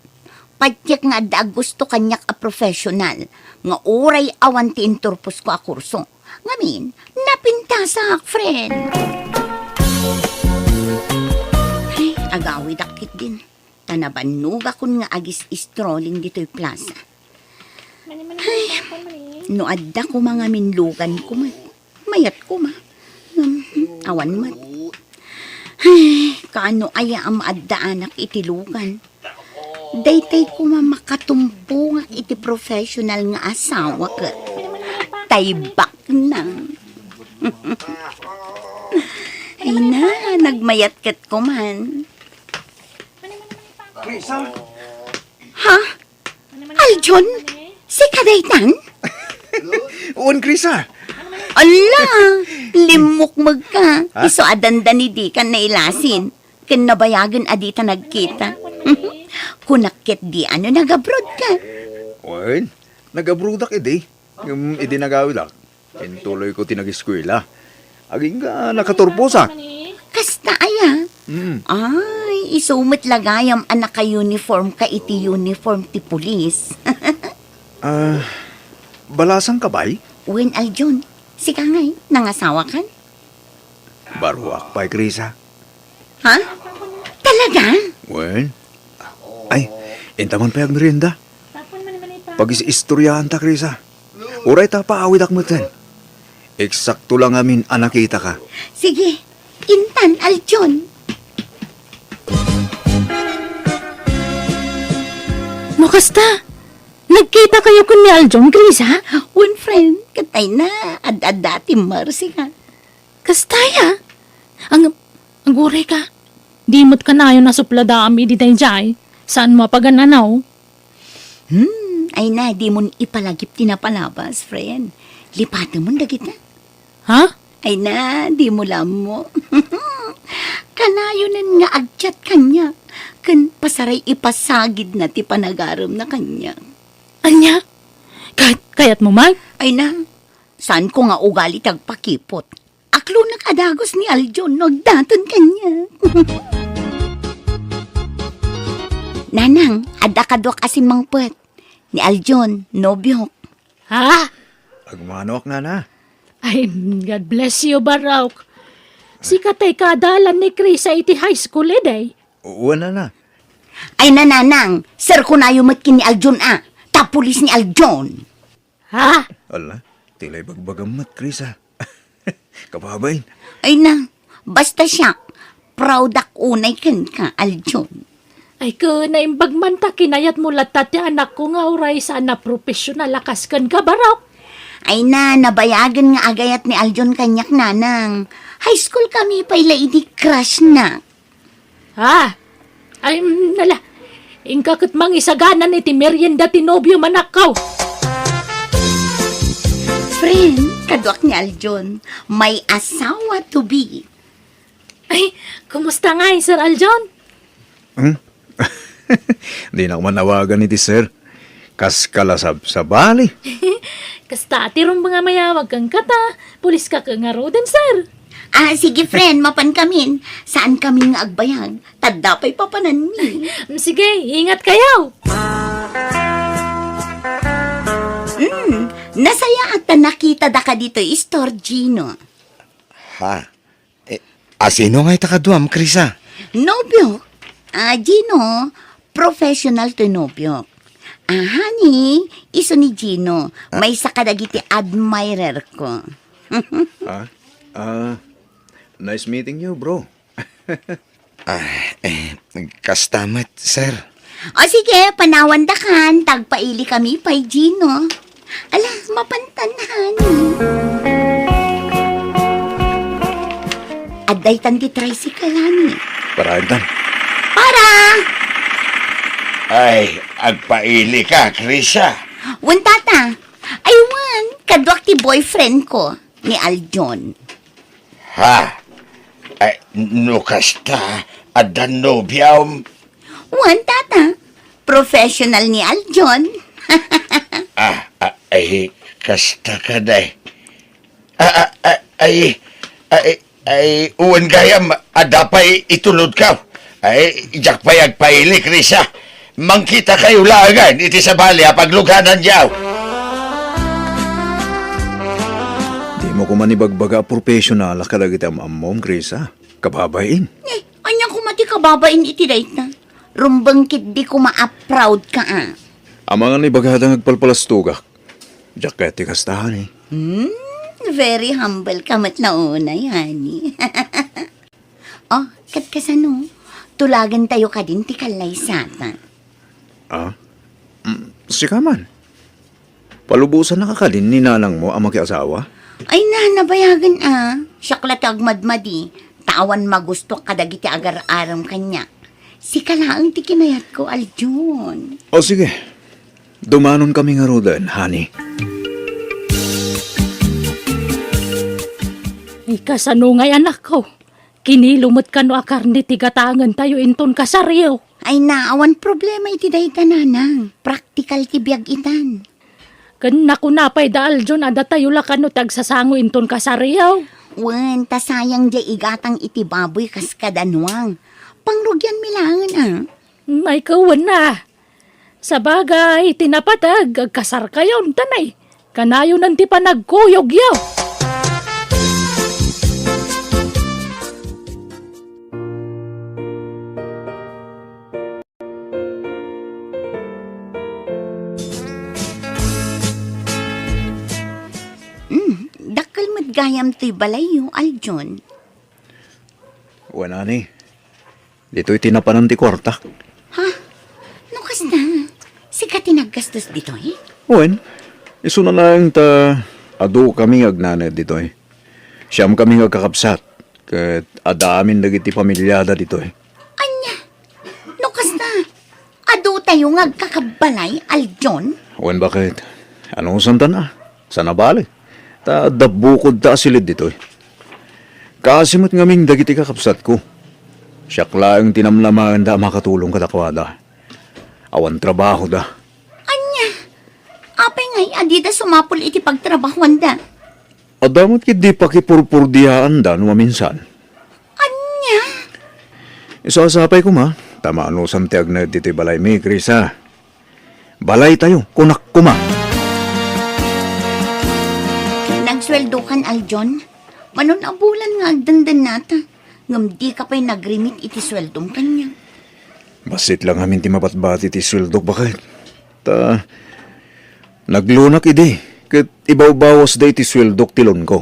Patiek nga adda agusto kaniak a professional, nga uray awan ti inturposko a kurso. Ngamin, napintasak, friend. Ay, agawidak ketdin. Ta nabannogakon nga agis-strolling ditoy plaza. Ay, no adda koma ngamin luganko met. Mayat koma. Hmm, awan met. Ay, kaano aya a maaddaanak iti lugan? Daytay koma makatumbongak iti professional nga asawa ket tay baknang. Agmayat ket kuman. Krisa? Ha? Aljon? Sika daytan? Wen, Krisa. Ala, limmukmeg ka. Ha? Isu a dandani dikan nailasin. Ken nabayagen a dita nagkita. Kunak ketdi a no nag-abroad ka. Wen, nag-abroadak idi. Ngem idi nagawidak, intuloyko ti nag-eskuela. Agingga nakaturposak. Kasta aya? Mm. Ay, isu met la gayam a naka-uniform ka iti uniform ti pulis. Ah, balasang ka, bay? Wen, Aljon. Sika ngay, nangasawa kan? Baruak pay, Krisa. Ha? Talaga? Wen? Ay, inta man pay agmerienda. Pag-is-istoryaanta, Krisa. Uray ta paawidak metten. Eksakto la ngamin a nakitaka. Sige, intan, Aljon. No kasta, nagkita kayo kun ni Aljon, Krisa? Wen, friend, ket ay na, ad-adda ti Marsikan. Kasta aya? Ang, aguray ka. Di met kanayon a supladaam idi daydiay. Saan mo a pagan-anaw? Hmm, ay na, di mon ipalagip ti napalabas, friend. Lipatemon dagita. Ha? Ay na, di mo lammo. Kanayonen nga ag-chat kaniak. Ken pasaray ipasagidna ti panagaremna kaniak. Ania? Kay-, kayat mo man? Ay na, saan ko nga ugali ti agpakipot. Aklonek a dagus ni Aljon no agdaton kaniak. Nanang, adda kaduak a simmangpet. Ni Aljon, nobiok. Ha? Agmanoak, nana. Ay, God bless you, Barok. Sika tay kadalan ni Krisa iti high school, iday? Wen, nana. Ay, nananang, serkonayo met ken ni Aljon a. Ta pulis ni Aljon. Ha? Ala, ti la ibagbagam met, Krisa. Kababain. Ay na, basta siak, proudak unay kenka, Aljon. Ay, ken naimbag man ta kinayat mo latta ti anakko nga uray saan a professional a kas kenka, Barok. Ay na, nabayagen nga agayat ni Aljon kaniak, nanang. High school kami pay la idi crush na. Ah, ay, mm, nala. Inka ket mangisaganan iti merienda ti nobio, manakkaw. Friend, kaduak ni Aljon, may asawa to be. Ay, kumusta ngay, Sir Aljon? Hmm? Dinak man awagan iti sir. Kas kalasabsabali. Kasta ti rumbeng a mayawag kenka ta, pulis ka ket ngaruden, sir. Ah, sige, friend, mapan kamin. Saan kamin nga agbayag? Tadda pay papananmi. Mm, sige, ingat kayo. Mm, nasayaat ta nakita daka ditoy store, Gino. Ha? Eh, asino nga ita kaduam, Krisa? Nobio. Ah, Gino, professional to nobio. Ah, honey, isu ni Gino. Ah. Maysa kadagiti admirer ko. Ah, ah, nice meeting you, bro. Ah, eh, kasta met, sir. O sige, panawan dakan, tagpaili kami pay, Gino. Ala, mapantan, honey. Adda itan ti tricycle, honey. Para itan. Para! Ay, agpaili ka, Krisa. Wen, tata. Ay, wen, kaduak ti boyfriend ko, ni Aljon. Ha? Ay, no kasta, adda nobiam? Wen, tata. Professional ni Aljon. Ah, ah, ay, kasta ka, day. Ah, ah, ah, ay, ay, ay, wen gayam, adda pay itulod ka. Ay, diak pay agpaili, Krisa. Mangkita kayo laengen iti sabali a pagluganan diaw. Di mo koma ibagbaga a professional a kadagiti am-ammom, Krisa. Kababain. Eh, ania koma ti kababain iti dayta? Rumbeng ketdi koma a proud ka, a. Amangan ibagada nga agpalpalastogak. Diak kayat ti kasta, honey. Hmm, very humble ka met la unay, honey. Oh, ket kasano? Tulagentayo kadin ti kallaysata. Ah? Mm, sika man. Palubosannaka kadin ni nanangmo a makiasawa? Ay na, nabayagen a. Siak la ti agmadmadi. Ta Awan magustuak kadagiti agar-arem kaniak. Sika laeng ti kinayatko, Aljon. O sige, dumanon kami ngaruden, honey. Ay, kasano ngay, anakko? Kinilo met kano a karne ti gatangentayo inton kasaryo? Ay na, awan problema iti dayta, nanang. Praktikal ti biag itan. Ken nakuna pay da Aljon a datayo la kano ti agsasango inton kasaryo? Wen, ta sayang diay igatang iti baboy kas kada Nuang. Pangrugianmi laengen a. Ay, ket wen a. Sabagay, ti napateg, agkasarkayon, ta nay, kanayonen ti panagkuyogyo. Mm, dakkel met gayam toy balayyo, Aljon. Wen, honey. Ditoy ti napanan ti kuarta. Ha? No kasta, sika ti naggastos ditoy? Wen, isuna laeng ta adu kami nga agnanaed ditoy. Siam kami nga agkakabsat, ket adda amin dagiti pamiliada ditoy. Ania? No kasta, adutayo nga agkakabbalay, Aljon? Wen, baket? Anusanta a? Saan a bale? Ta adda bukodta a silid ditoy. Kaasi met ngamin dagiti kakabsatko. Siak laeng ti namnamaenda a makatulong kadakuada. Awan trabahoda. Ania? Apay ngay a dida sumapul iti pagtrabahoanda? Adda met ketdi pakipurpurdiaanda no maminsan. Ania? Isu a sapay koma, ta maanusam ti agnaed ditoy balaymi, Krisa. Balaytayo, kunak koma. Nagsueldokan, Aljon? Manon a bulan nga agdendennata, ngem dika pay nag-remit iti sueldom kaniak. Bassit la ngamin ti mabatbati ti sueldok, baket. Ta, nagloanak idi, ket ibawbawasda iti sueldok ti loanko.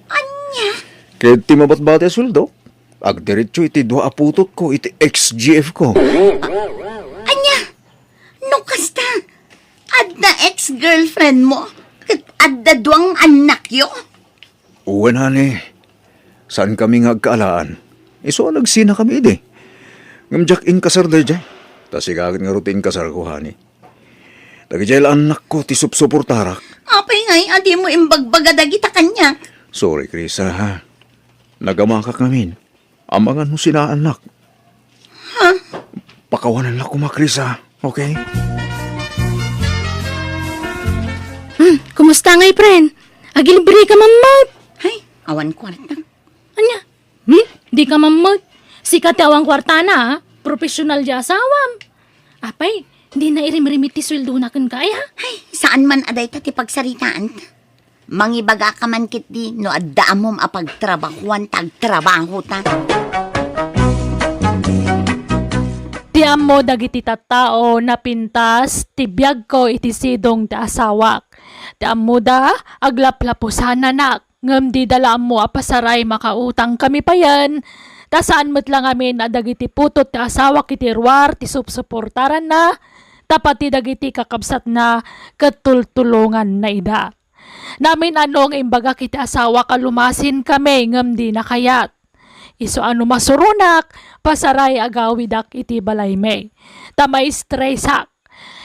Ania? Ket ti mabatbati a sueldo, agdiretso iti dua a putotko iti X G F ko. Ania? No kasta, adda ex-girlfriend mo, ket adda duang annakyo? Wen, honey. Saan kami nga agkaalaan. Isu a nagsina kami idi. Ngem diak inkasar daydiay. Ta sika ket ngarud ti inkasarko, honey. Dagidiay la annakko ti supsuportarak. Apay ngay a dimo imbagbaga dagita kaniak? Sorry, Krisa, ha? Nagamakak ngamin. Amangan no sinaannak. Ha? Pakawanannak koma, Krisa, okay? Hmm, kumusta ngay, friend? Agilibre ka man met. Hay, awan kuarta. Ania? Hmm? Di ka mammet. Sika ti awan kuartana, a? Professional ti asawam. Apay, di na irimrimit ti sueldona kenka, ay, ha? Ay, saan man a dayta ti pagsaritaanta. Mangibagaka man ketdi no adda ammom a pagtrabahoan ta agtrabahota. Ti ammo dagiti tattao, napintas ti biagko iti sidong ti asawak. Ti ammoda, aglaplapusananak. Ngem dida la ammo a pasaray makautang kami payen, ta saan met la ngamin a dagiti putot ti asawak iti ruar ti supsuportaranna, ta pati dagiti kakabsatna ket tultulonganna ida. Namin-ano nga imbagak iti asawak a lumasin kami ngem dina kayat. Isu a no masuronak, pasaray agawidak iti balaymi. Ta maistresak.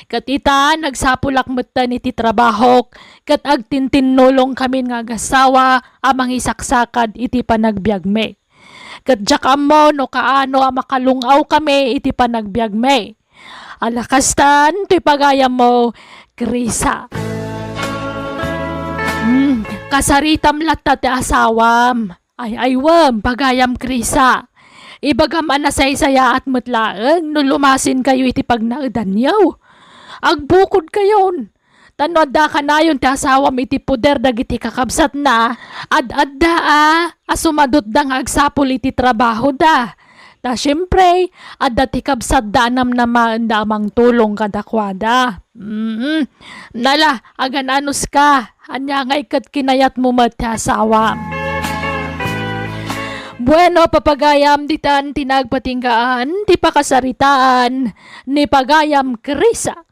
Ket ita, nagsapulak metten iti trabahok, ket agtintinnulong kamin nga agasawa a mangisaksakad iti panagbiagmi. Ket diak ammo no kaano a makalung-aw kami iti panagbiagmi. Ala kastan, toy pagayammo, Krisa. Hmm, kasaritam latta ti asawam. Ay, aywem, pagayam Krisa. Ibagam a nasaysayaat met laeng no lumasinkayo iti pagnaedanyo. Agbukodkayon. Ta no adda kanayon ti asawam iti poder dagiti kakabsatna, ad-adda a, a sumadutda nga agsapul iti trabahoda. Ta siempre, adda ti kabsatda a namnamaenda a mangtulong kadakuada. Mm. Nala, agan-anos ka. Ania ngay ket kinayatmo met ti asawam? Bueno, papagayam, ditan ti nagpatinggaan ti pakasaritaan ni Pagayam Krisa.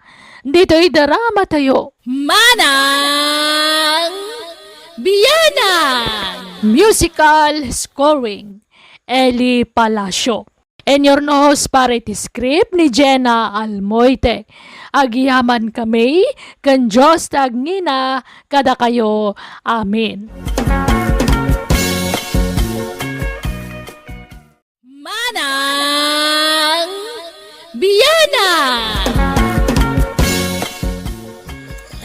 Ditoy drama tayo. Manang Bianang! Musical scoring. Eli Palacio. Inyurnos para iti script ni Jenna Almoite. Agyamankami ken Dios ti agngina kadakayo. Amen. Manang Bianang!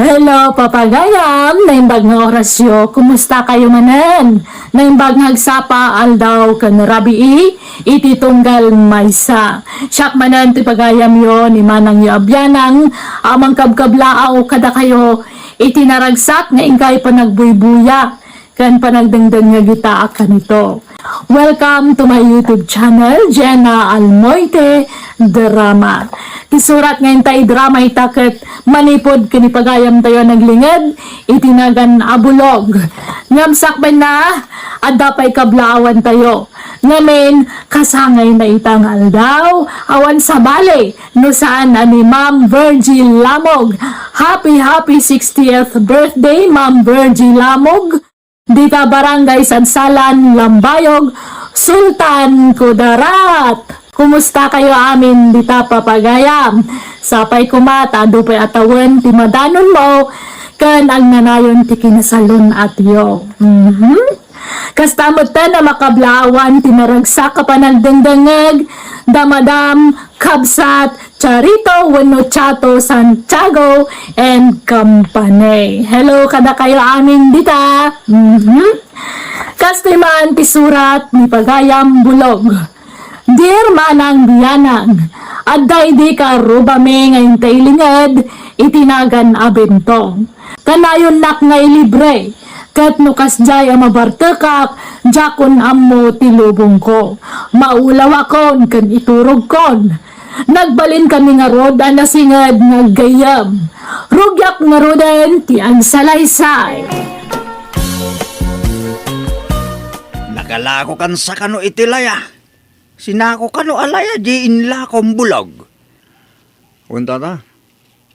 Hello, papagayam! Naimbag nga orasyo, kumusta kayo manen? Naimbag nga agsapa, aldaw ken rabii, iti tunggal maysa. Siak manen ti pagayamyo ni Manangyo a Bianang, a mangkabkablaaw kadakayo, iti naragsak nga inkay panagbuybuya ken panagdengdengngeg ita a kanito. Welcome to my YouTube channel, Jenna Almoite Drama. Ti surat nga inta idrama ita ket manipud ken ipagayamtayo a naglinged iti nagan a bulog. Ngem sakbenna, adda pay kablaawantayo. Ngamin, kasangayna ita nga aldaw, awan sabali, no saan a ni Ma'am Virgie Lamog. Happy, happy sixtieth birthday, Ma'am Virgie Lamog. Dita Barangay Sadsalan, Lambayog, Sultan Kudarat. Kumusta kayo amin dita papagayam? Sapay koma ta adu pay a tawen ti madanonmo ken agnanayon ti kinasalun-atyo. Mhm. Kasta met ten a makablaawan ti naragsak a panagdengdengngeg, da Madam, Kabsat, Charito wenno Chato Santiago and Company. Hello kadakayo amin dita. Mhm. Kastoy man ti surat ni Pagayam Bulog. Dear Manang Bianang, adda idi karrubami nga inta ilinged iti nagan a bentong. Kanayonnak nga ilibre, ket no kasdiay a mabartekak, diakon ammo ti lubongko. Maulawakon ken iturogkon. Nagbalinkami ngarud a nasinged nga aggayyem. Rugiak ngaruden ti agsalaysay. Nakalakokan sa kano iti laya. Sinako kano a laya di inlakom bulog. Wen tata,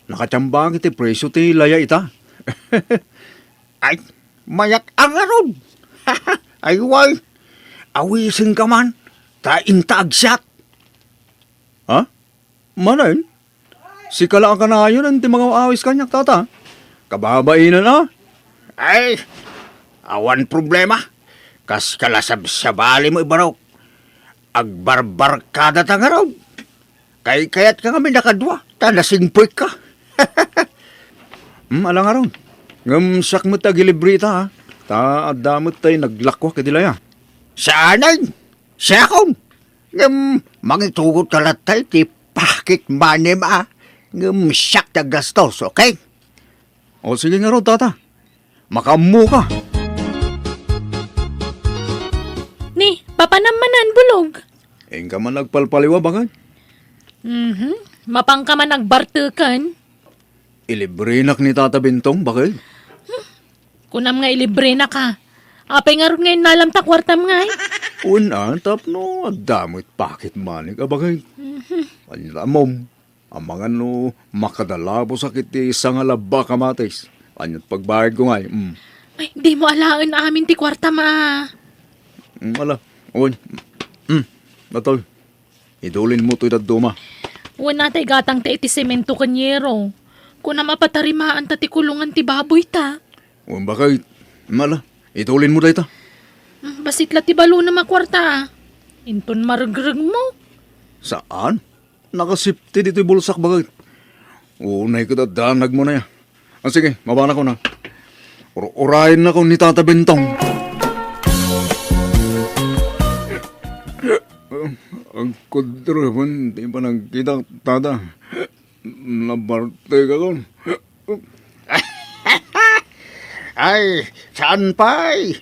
nakatiambak iti presyo ti laya ita. Ay, mayak-ang ngarud. Ay, way. Awisenka man, ta inta agsiat. Ha? Manen? Sika la a kanayon ti mangaw-awis kaniak, tata. Kababainen a. Ay, awan problema. Kas kala sabsabali mo, ibarok. Agbarbarkada ta ngarud. Kaykayatka ngamin a kadua, ta nasingpekka. Hmm, ala ngarud. Ngem siak met ti agilibre ita, ha? Ta adda met tay naglakuak iti laya. Saanen? Siakon? Ngem mangitugot ka latta iti pocket money-m, a? Ngem siak ti aggastos, okay? O, sige ngarud, tata. Makaammoka. Ni, papanam manen, bulog? Inka man agpalpaliwa, bakay? Mhm. Mapanka man agbarteken? Ilibrenak ni Tata Bentong, bakay? Kunam nga ilibrenak, a. Apay ngarud nga innalam ta kuartam ngay? Wen a, tapno adda met pocket money-k, a, bakay? Mhm. Ania, ammom? Amangan no makadalabosak iti sangalabbak a matis. Ania't pagbayadko ngay? Mm. Ay, dimo alaen amin ti kuartam, a. Mm, ala. Wen. Mm. Natol. Idulinmo toy dadduma. Wen a, tay gatangta iti semento ken yero. Kunam a patarimaanta ti kulongan ti baboyta. Wen, bakay. Mm, ala. Idulinmo dayta. Mm, bassit la ti balonam a kuarta, a. Inton maregregmo. Saan? Nakasipti ditoy bulsak, bakay. Unay ket addanagmo na, ya. Ah, sige, mabanakon a. Ur-, urayennakon ni Tata Bentong. Agkudroben ti panagkitak, Tata. Nabartekakon. Ay, saan pay?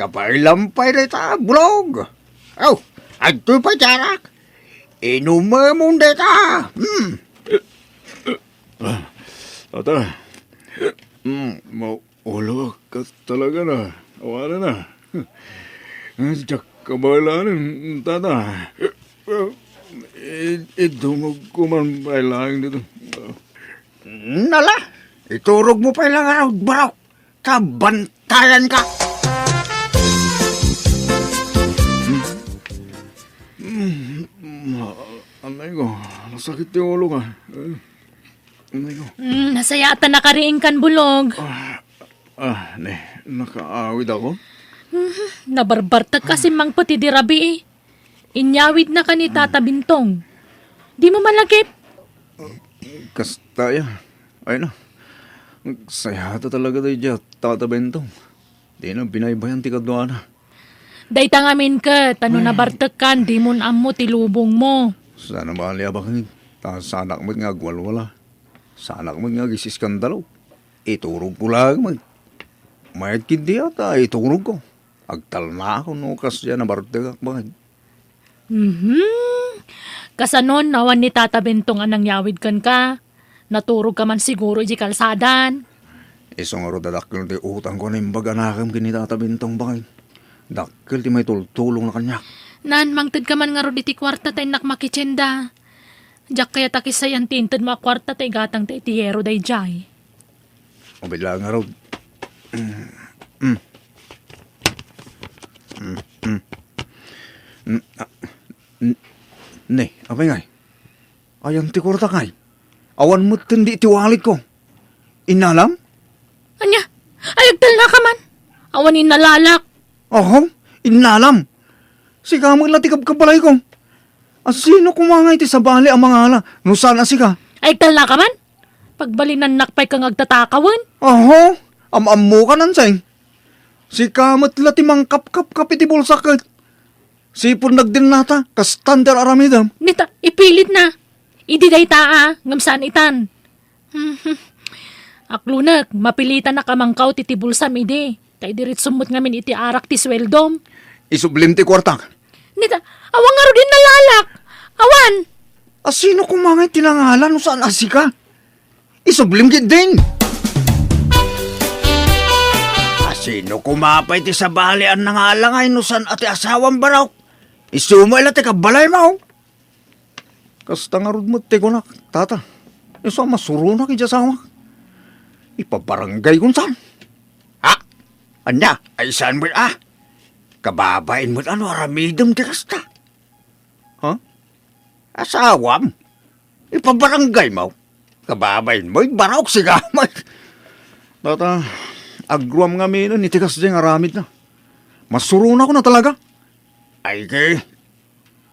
Kabaylam pay dayta, bulog. Aw, adtoy pay diarak. Inumemon dayta. Hmm. Ah, tata. Hmm, maulo ka talaga na. Awanan na. Diak kabaelan, tata. I-, idungogko man pay laeng dito. Nala, iturogmo pay la ngarud, barok. Kabantayan ka. Hmm? Sakit ti ulo nga. Eh, ano ko? Mm, nasayaat a nakariingkan bulog. Ah, ah, ne, nakaawid ako. Mhm, nabarbartek ka si Mang Pati di rabii. Inyawid na ka ni Tata Bintong. Di mo malagip? Kasta ya. Ay na. Sayata talaga tayo dya, Tata Bintong. Di na binaybayan ti kaduana. Dayta ngamin ket, ano nabartek kan, di mo ammo ti lubong mo. Sana bali a bakit. Ta sanak met nga agwalwala. Sanak met nga agisiskandalo. Iturog ko lang met. Mayat ket di ata, iturog ko. Agtalna ako no kasdiay nabartek ak bakit. Mhm. Kasanon, awan ni Tata Bentong a nangyawid kenka? Naturog ka man siguro iti kalsadan. Isu ngarud a dakkel ti utangko a naimbag a nakem ken ni Tata Bentong, baket. Dakkel ti maitultulongna kaniak. Nan, mangted ka man ngarud iti kuarta ta innak makitienda. Diak kayat a kisayan ti intedmo a kuarta ta igatangta iti yero daydiay. Ubit laeng ngarud. Mm. Mm. Mm, mm. Mm, ah, n-, ne, apay ngay? Ayan ti kuartak ngay? Awan metten di iti walletko. Innalam? Ania? Ay, agtalna ka man. Awan innalalak. Oho, innalam. Sika met la ti kabkabalayko. Asino koma ngay ti sabali a mangala no saan a sika? Ay, agtalna ka man? Pagbalinannak pay ka nga agtatakawen? Oho, am-ammo ka, Nanseng. Sika met la ti mangkapkapkap iti bulsak ket. Sipud nagdennata, kastan ti ar-aramidem. Nita, ipilit na. Idi dayta a, ngem saan itan. Aklunek, mapilitanak a mangkaw ti, ti bulsam idi. Ta idiretsom met ngamin iti arak ti sueldom. Isublim ti kuartak. Nita, awan ngarud innalalak. Awan. Asino koma ngay ti nangala no saan a sika? Isublim ketdin. Asino koma pay ti sabali a nangala ngay no saan a ti asawam, Barok? Isu met la ti kabalaymo. Kasta ngarud met ti kunak, Tata. Isu a masuronak iti asawak. Ipabarangaykon saan? Ha? Ania? Ay saan met a? Kababain met a no aramidem ti kasta. Ha? Asawam? Ipabarangaymo? Kababainmo, Barok, sika met. Tata, agruam ngaminen iti kasdiay nga aramidna. Masuronakon a talaga. Ay, ke,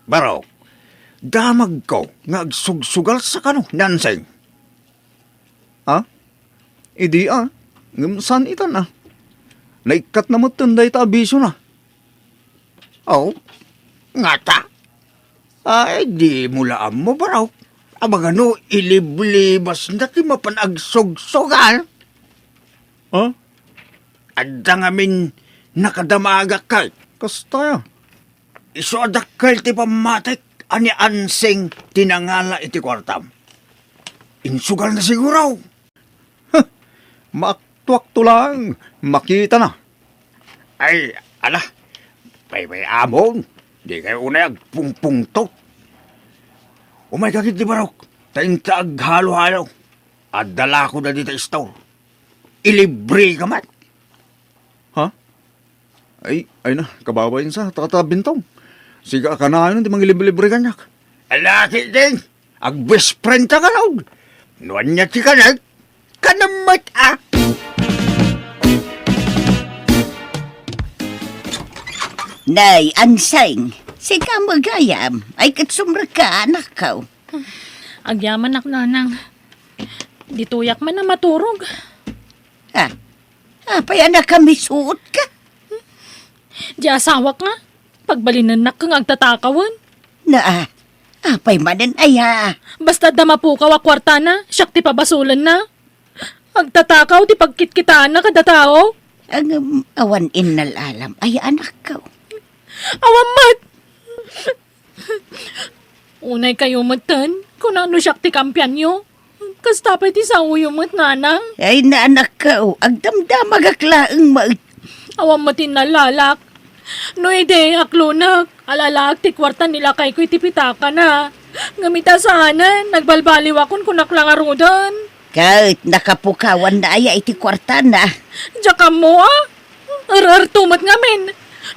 Barok, damagko nga agsugsugalsa kano, Nanseng. Ha? Idi a, ngem saan itan a? Naikkatna metten dayta a bisiona. Aw, ngata? Ay, dimo la ammo, Barok. Amagano, iliblibasna ti mapan agsugsugal? Ha? Adda ngamin nakadamagak kay. Kasta ya. Isu a dakkel ti pammatik a ni Ansing ti nangala iti kuartam. Insugalna siguro. Huh! Maaktuakto laeng, makitana. Ay, ala, paybay-amon, dikay unay agpungpungtot. Umayka ketdi, Barok, ta inta aghalo-halo. Adda la koda dita store. Ilibreka met. Ha? Ay, ay na, kababain sa, Tata Bintong. Sika a kanayon ti mangiliblibre kaniak. Ala ketdin, agbest friend ta kano. No ania ti kanek, kanem met a. Nay, Anseng, sika met gayam. Ay, ket sumrekka, anakko. Agyamanak, Nanang. Ditoyak man a maturog. Ah, apay a nakamisuotka? Di asawak nga, pagbalinennak nga agtatakawen. Na, ah, apay manen aya? Basta adda mapukaw a kuartana, siak ti pabasolenna. Agtatakaw ti pagkitkitaanna kada tao. Ngem awan innalalam aya, anakko? Awan met. Unay kayo metten, kuna no siak ti kampianyo. Kasta pay ti saoyo met, Nanang. Ay, na, anakko, agdamdamagak laeng met. Awan met innallalak. No idi, aklunek, alalaak ti kuarta ni lakayko iti pitakana. Ngem ita saanen, nagbalbaliwakon kunak la ngaruden. Ket nakapukawanna aya iti kuartana? Diak ammo a. Er-erto met ngamin.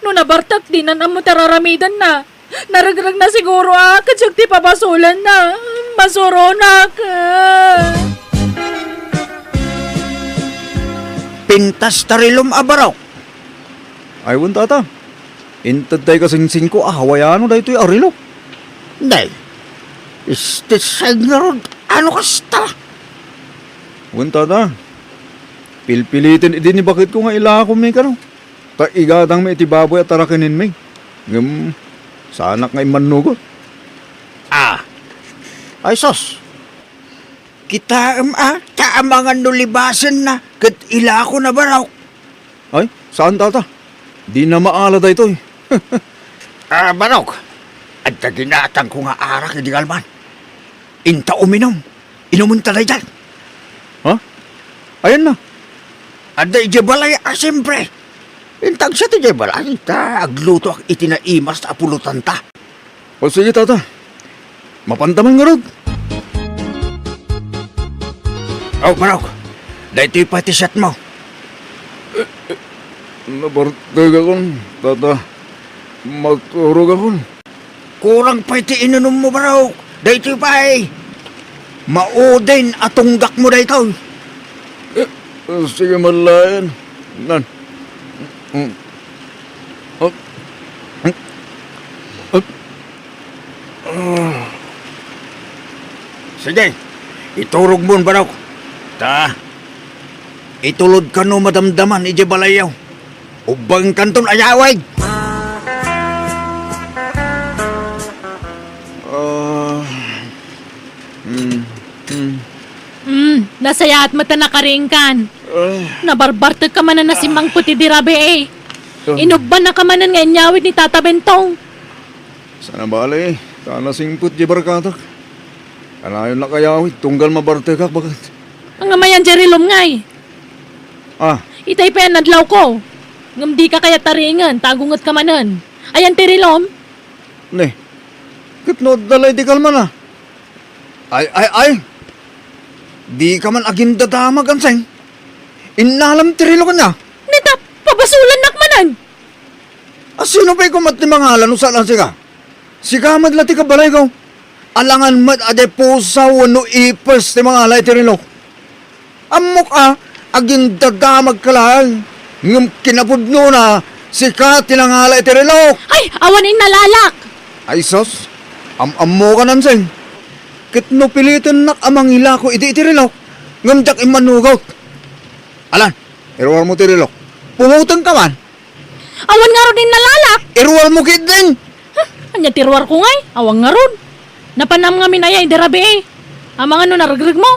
No nabartek, dinan ammo ti ar-aramidenna. Naregregna siguro a ket siak ti pabasolenna. Asuronak. Pintas ta relom a barok. Ay, wen, tata. Inted tay kasingsingko a hawaiano daytoy a relo. Nay, isti sign ngarud, ano kasta? Wen, tata. Pilpiliten idi ni baketko nga ilakom mi kano. Ta igatangmi iti baboy a tarakenenmi. Ngem, saanak nga immannugot. Ah. Ay, sus. Kitaem a, ta amangan no libasenna ket ilakona barok. Ay, saan, tata? Dina maala daytoy. Ah, barok. Adda ginatangko nga arak idi kalman. Inta uminom. Inumenta daydiay. Ha? Ayanna? Adda idiay balay a, siempre. Inta agsiak idiay balay, ta aglutoak iti naimas a pulotanta. O sige, tata. Mapanta man ngarud. O, barok. Daytoy pay ti siatmo. Nabartekakon, tata. Maturogakon. Kurang pay ti inunummo, barok. Daytoy pay. Maudin a tunggakmo daytoy. Eh, sige, malayan. Nan. Mm. Ah. Ah. Ah. Sige, iturogmon, barok. Ta, itulod kano madamdaman idiay balayyo. Ubbangkanton ayawid. Ah, mm, mm. Hmm, nasayaat met a nakaringkan. Ah. Nabarbartek ka manen a simmangpet idi rabii. Ah. Inubbanna ka manen nga inyawid ni Tata Bentong. Sana bale, ta nasingpet di barkatak. Kanayon nakayawid, tunggal mabartekak, baket. Ang amayan di relom ngay. Ah. Itay pay a nadlawko. Ngem dika kayat taringen, ta agunget ka manen. Ayan ti relom? Ne. Ket no adda lay di kalman a. Ay, ay, ay. Dika man agindadamag, Anseng. Innalam ti relok ania? Ne ta, pabasolannak manen. A, sino pay koma ti mangala no saan a sika? Sika met la ti kabalayko. Alangan met a diay pusa wenno ipis ti mangala iti relok. Ammok a, agindadamagka laeng. Ngem kinapudnona, sika ti nangala iti relok. Ay, awan innalalak! Ay sus, am-ammokan, Anseng. Ket no pilitennak a mangilako idi iti relok, ngem diak immanugot. Alan, iruarmo ti relok. Pungutengka man. Awan ngarud innalalak. Iruarmo ketdin. Huh? Ania ti ruarko ngay? Awan ngarud. Napanam ngamin aya idi rabii. Amangan no naregregmo.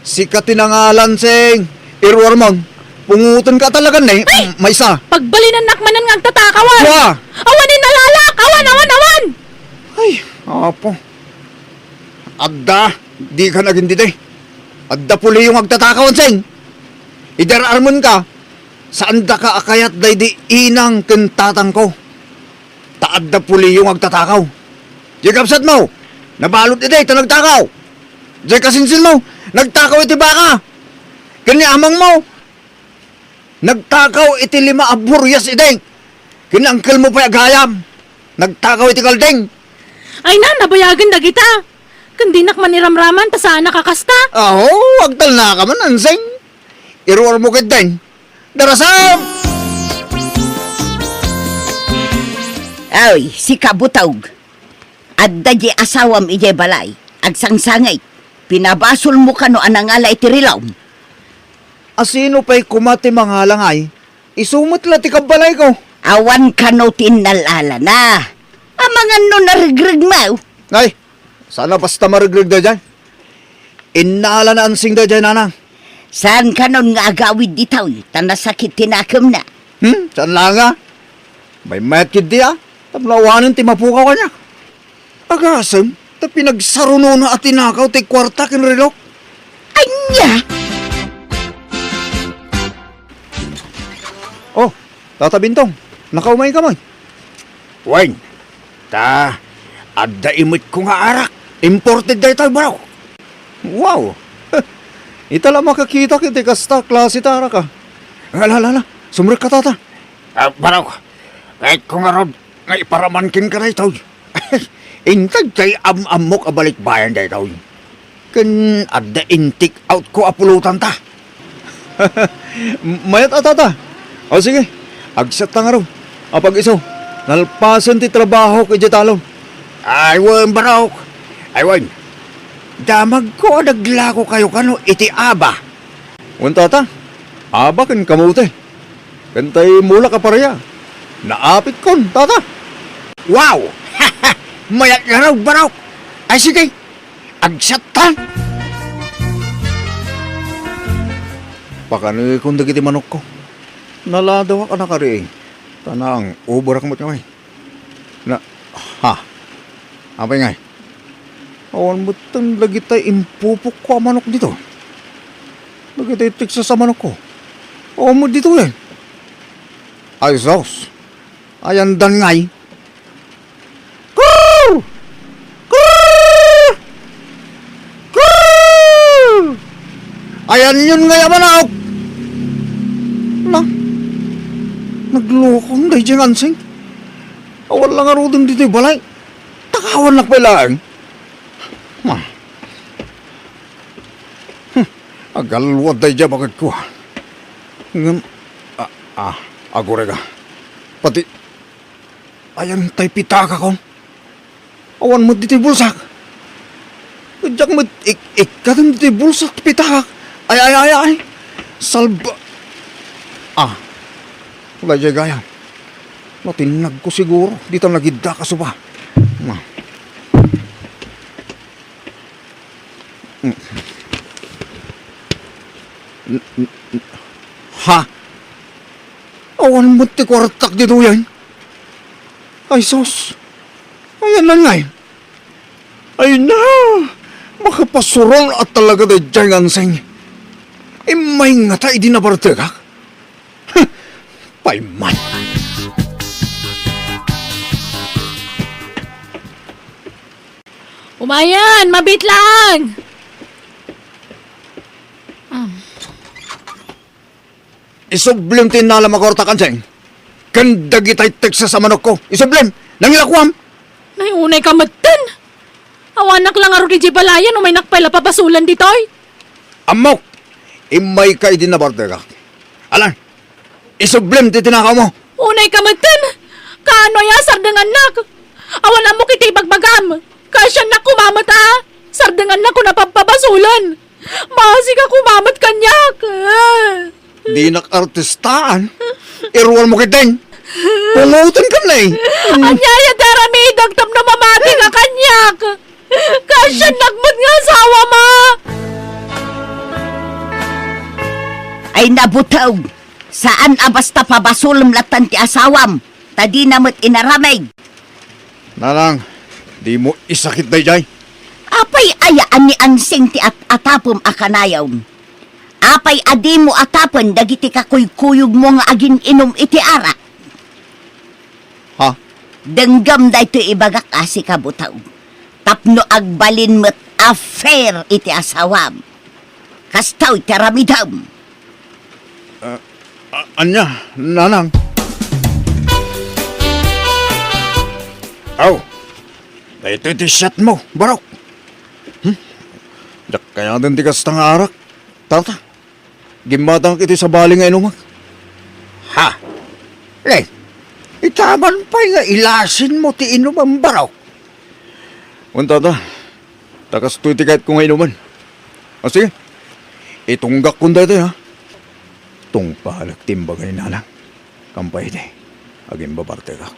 Sika ti nangala, Anseng. Iruarmon. Pungutenka talaga, ne. Ay! Maysa. Pagbalinennak manen nga agtatakawan. Wa! Awan innalalak! Awan, awan, awan! Ay, apo. Adda, dika nagindidi. Adda puliyo nga agtatakaw, Anseng. Idi ar-armenka, saandaka a kayat daydi inang ken tatangko. Ta adda puliyo nga agtatakaw. Diay kabsatmo, nabalud idi ta nagtakaw. Diay kasinsinmo, nagtakaw iti baka. Ken ni amangmo, nagtakaw iti lima a burias idi. Ken ni angkelmo pay a gayam, nagtakaw iti kalding. Ay na, nabayagen dagita. Ken dinak man iramraman ta saanak a kasta. Aho, agtalnaka man, Anseng. Iruarmo ketdin. Darasam! Ay, sika, butog. Adda di asawam idiay balay. Agsangsangit. Pinabasolmo kano a nangala iti relom? A, sino pay koma ti mangala ngay? Isu met la ti kabalayko. Awan kano ti innal-alana. Amangan no naregregmo. Ay, saan a basta maregreg daydiay. Innalana, Anseng, daydiay, nanang. Saan kanon nga agawid ditoy, ta nasakit ti nakemna. Hmm, saan la nga? Maymayat ketdi a, tapno awanen ti mapukaw kaniak. Agasem, ta pinagsarunona a tinakaw ti kuarta ken relok. Ania? Oh, Tata Bintong, nakaumayka man? Wen, ta adda imetko nga arak. Imported daytoy, barok. Wow! Ita la makakitak iti kasta a klase ti arak, a. Ala, ala, ala. Sumrekka, tata. Ah, barok, kayatko ngarud nga iparaman kenka daytoy. Inted tay am-ammok a balikbayan daytoy. Ken adda in-take out ko a pulotanta. Mayat a, tata. O sige, agsatta ngarud. Apag-isu, nalpasen ti trabahok idiay talon. Ay wen, barok. Ay wen. Damagko a naglakokayo kano iti aba. Wen, tata, aba ken kamote. Ken tay mulak a paria. Naapitkon, tata. Wow! Mayat ngarud, barok. Ay sige, agsatta. Pakanekon dagiti manokko. Naladawak a nakariing. Ta nang-overak met ngay. Na, ha? Apay ngay? Awan metten dagitay impupokko a manok ditoy. Dagitay Texas a manokko. Awan met ditoy, eh. Ay, sus. Ayandan ngay. Krrr! Krrr! Krrr! Ayanyon ngay a manok! Na, naglokon daydiay nga ansing. Awan la ngaruden ditoy balay. Takawannak pay laeng. Ma. Hmm. Agalwad daydiay a baketko, a. Ngem, a, a, agurega. Pati, ayan tay pitakakon. Awan met ditoy bulsak. Diak met ik-, ikkaten ditoy bulsak ti pitakak. Ay, ay, ay, ay. Salba-, ah. Daydiay gayam. Natinnagko siguro. Dita nagiddak a suba. Ma. Mm. N-, n-, n-, ha? Awan met ti kuartak ditoyen. Ay, sus. Ayanna ngay. Ay na, makapasuron a talaga daydiay nga ansing. Immay ngata idi nabartekak. Huh, payman. Umayan, mabit lang! Ah. Isublem ti innalam a kuartak, ansing. Ken dagitay Texas a manokko. Isublem! Nangilakoam! Nay, unayka metten! Awanak la ngarud idiay balayan, umaynak pay la pabasolen ditoy. Ammok! Immayka idi nabartekak. Ala, isublem ti tinakawmo. Unayka metten! Kaano aya sardengannak? Awan ammok iti ibagbagam. Kaasiannak koma met a sardengannak kuna pababasolen. Maasika koma met kaniak. Dinak artistaan. Iruanmo ketdin. Pungotenka, ne. Ania aya ti aramidek tapno mamatika kaniak? Kaasiannak met nga asawam, a. Ay, nabuteng. Saan a basta pabasolem latta ti asawam, ta dina met inaramid. Nanang, dimo isakit daydiay. Apay aya a ni ansing ti at-atapem a kanayon? Apay a dimo atapen dagiti kakuykuyogmo nga agin-inum iti arak? Ha? Denggem daytoy ibagak a sika, buteng, tapno agbalin met a fair iti asawam. Kastoy ti aramidem. Ah, a-, ania, nanang? Aw, daytoy ti siatmo, barok. Hmm? Diak kayaten ti kasta nga arak, tata. Gimmatangak iti sabali nga inumek. Ha? Len, itaman pay nga ilasinmo ti inumem, barok. Wen, tata, ta kastoy ti kayatko nga inumen. A, sige. Itunggakkon daytoy, ha? Tungpalek ti imbagay, nanang. Kampay idi, agimbabartekak.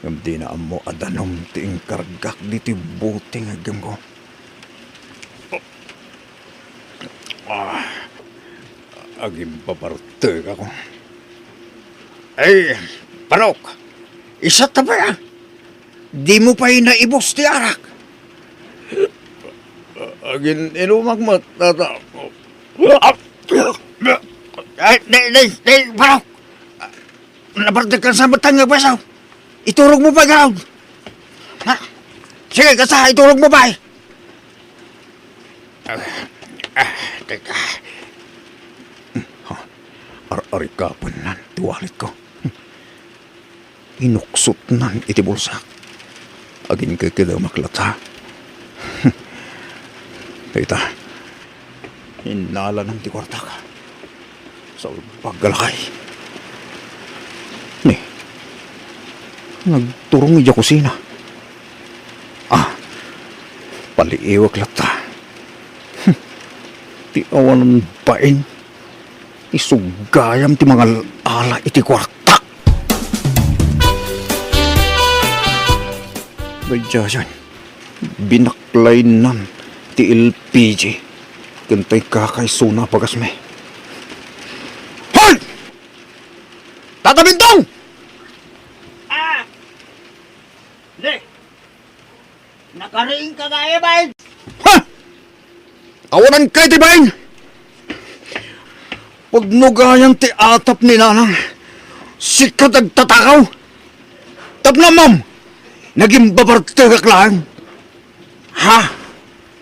Ngem dina ammo a danum ti inkargak ditoy bote nga iggemko. Ah, agimbabartekak. Ay, barok, isatta pay, a. Dimo pay naibus ti arak. Agin-inumak met, tata. Ay, di, di, di, barok. Nabartek ka sa matang nga baso. Iturogmo pay ngarud. Ha? Sige, kasta, iturogmo pay. Ah, ah, teka. Ha? Ar-, arikapennan ti walletko. Inuksotnan iti bulsak. Aginkekedemak latta. Dayta, innalanan ti kuartak. Salbag a lakay. Ni, nagturong idiay kusina. Ah, paliiwek latta. Hmm, ti awanan bain. Isu gayam ti mangal-ala iti kuartak. Daydiayen, binaklaynan ti L P G ken tay kakaisuna a bagasmi. Hoy! Tata Bintong! Ah! Ne! Nakariingka gayam, ay! Ha! Awananka iti bain! Pudno gayam ti atap ni Nanang, sika ti agtatakaw! Tapno ammom, nagimbabartegak laeng! Ha?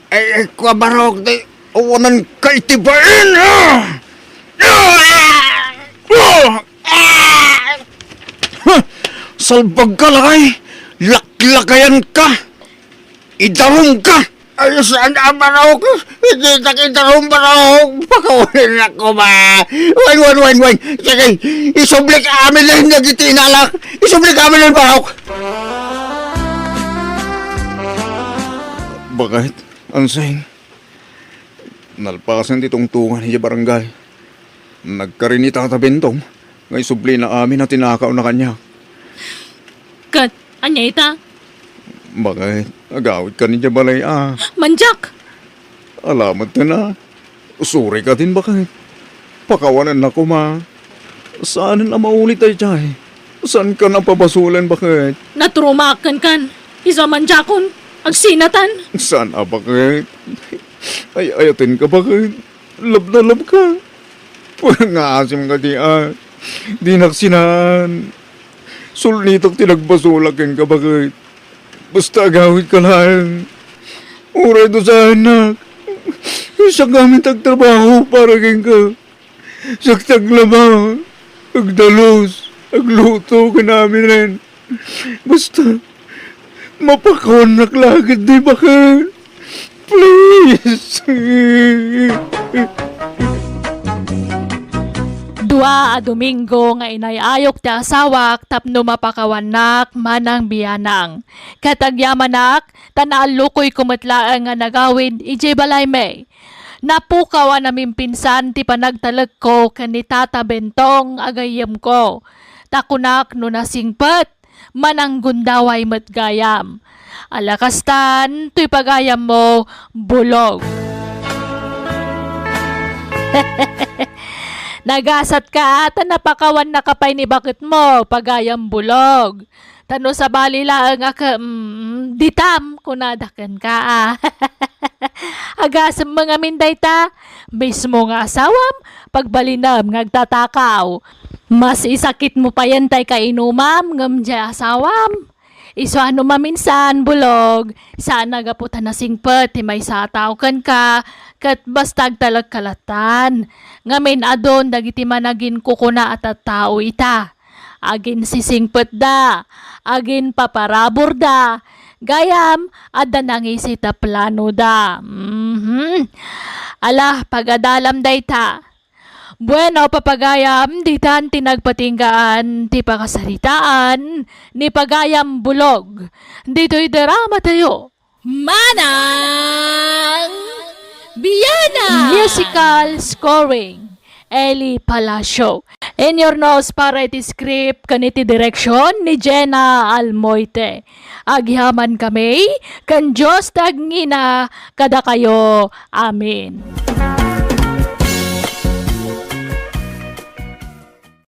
Ay, ay, kua, Barok, di, awananka iti bain! Ah! Ah! Ah! Ah! Salbagka, lakay! Laklakayanka! Idarumka! Ay, saan a, Barok? Ditak idarum, Barok! Pakawanakon koma! Wen, wen, wen, wen! Sige, isublik amin lang dagiti inalak! Isublik amin lang, Barok! Bakit, Ansing? Nalpasen ti tungtungan idiay barangay. Nagkari ni Tata Bentong nga isublina amin a tinakawna kaniak. Ket ania ita? Bakit, agawidka idiay balay a? Mandiak! Ala met a. Usurayka din, bakit? Pakawanennak koma. Saanen a maulit daydiay. Saanka a pabasolen, bakit? Naturumaak kenka. Isu a mandiakon. Agsinatan. Saan a, bakit? Ay-ayatenka, bakit? Love na love ka. Pangaasim ka di a. Dinak sinaan. Sulnitak ti nagbasolak kenka, bakit? Basta agawidka laeng. Uray dusaennak. Siak ngamin ti agtrabaho para kenka. Siak ti aglaba, agdalus, agluto, ken aminen. Basta, mapakawannak la ketdi, bakit? Please. Dua a Domingo nga inay-ayok ti asawak tapno mapakawannak manang bianang. Ket agyamanak, ta naallukoyko met laeng nga nagawid idiay balaymi. Napukaw a namimpinsan ti panagtalekko ken ni Tata Bentong a gayyemko. Ta kunak no nasingpet, mananggundaway met gayam. Ala kastan, toy pagayammo, Bulog. Nagasatka ta napakawannaka pay ni baketmo, pagayam Bulog. Ta no sabali laeng a ke-, mm, ditam, kunada kenka a. Agasem ngamin dayta, mismo nga asawam, pagbalinem nga agtatakaw. Mas isakitmo payen tay kainumam ngem diay asawam. Isu a no maminsan, Bulog, saan a gapu ta nasingpet ti maysa a tao kenka, ket basta agtalekka lattan. Ngamin adun dagiti managinkukuna a tattao ita. Aginsisingpetda, aginpaparaburda, gayam, adda nangisit a planoda. Mhm. Ala, pagadalam dayta. Bueno, papagayam, ditan ti nagpatinggaan ti pakasaritaan ni pagayam Bulog. Ditoy drama tayo. Manang Biana! Musical scoring, Eli Palacio. Inyornos para iti script ken iti direksyon ni Jenna Almoite. Agyamankami ken Dios ti agngina kadakayo. Amen.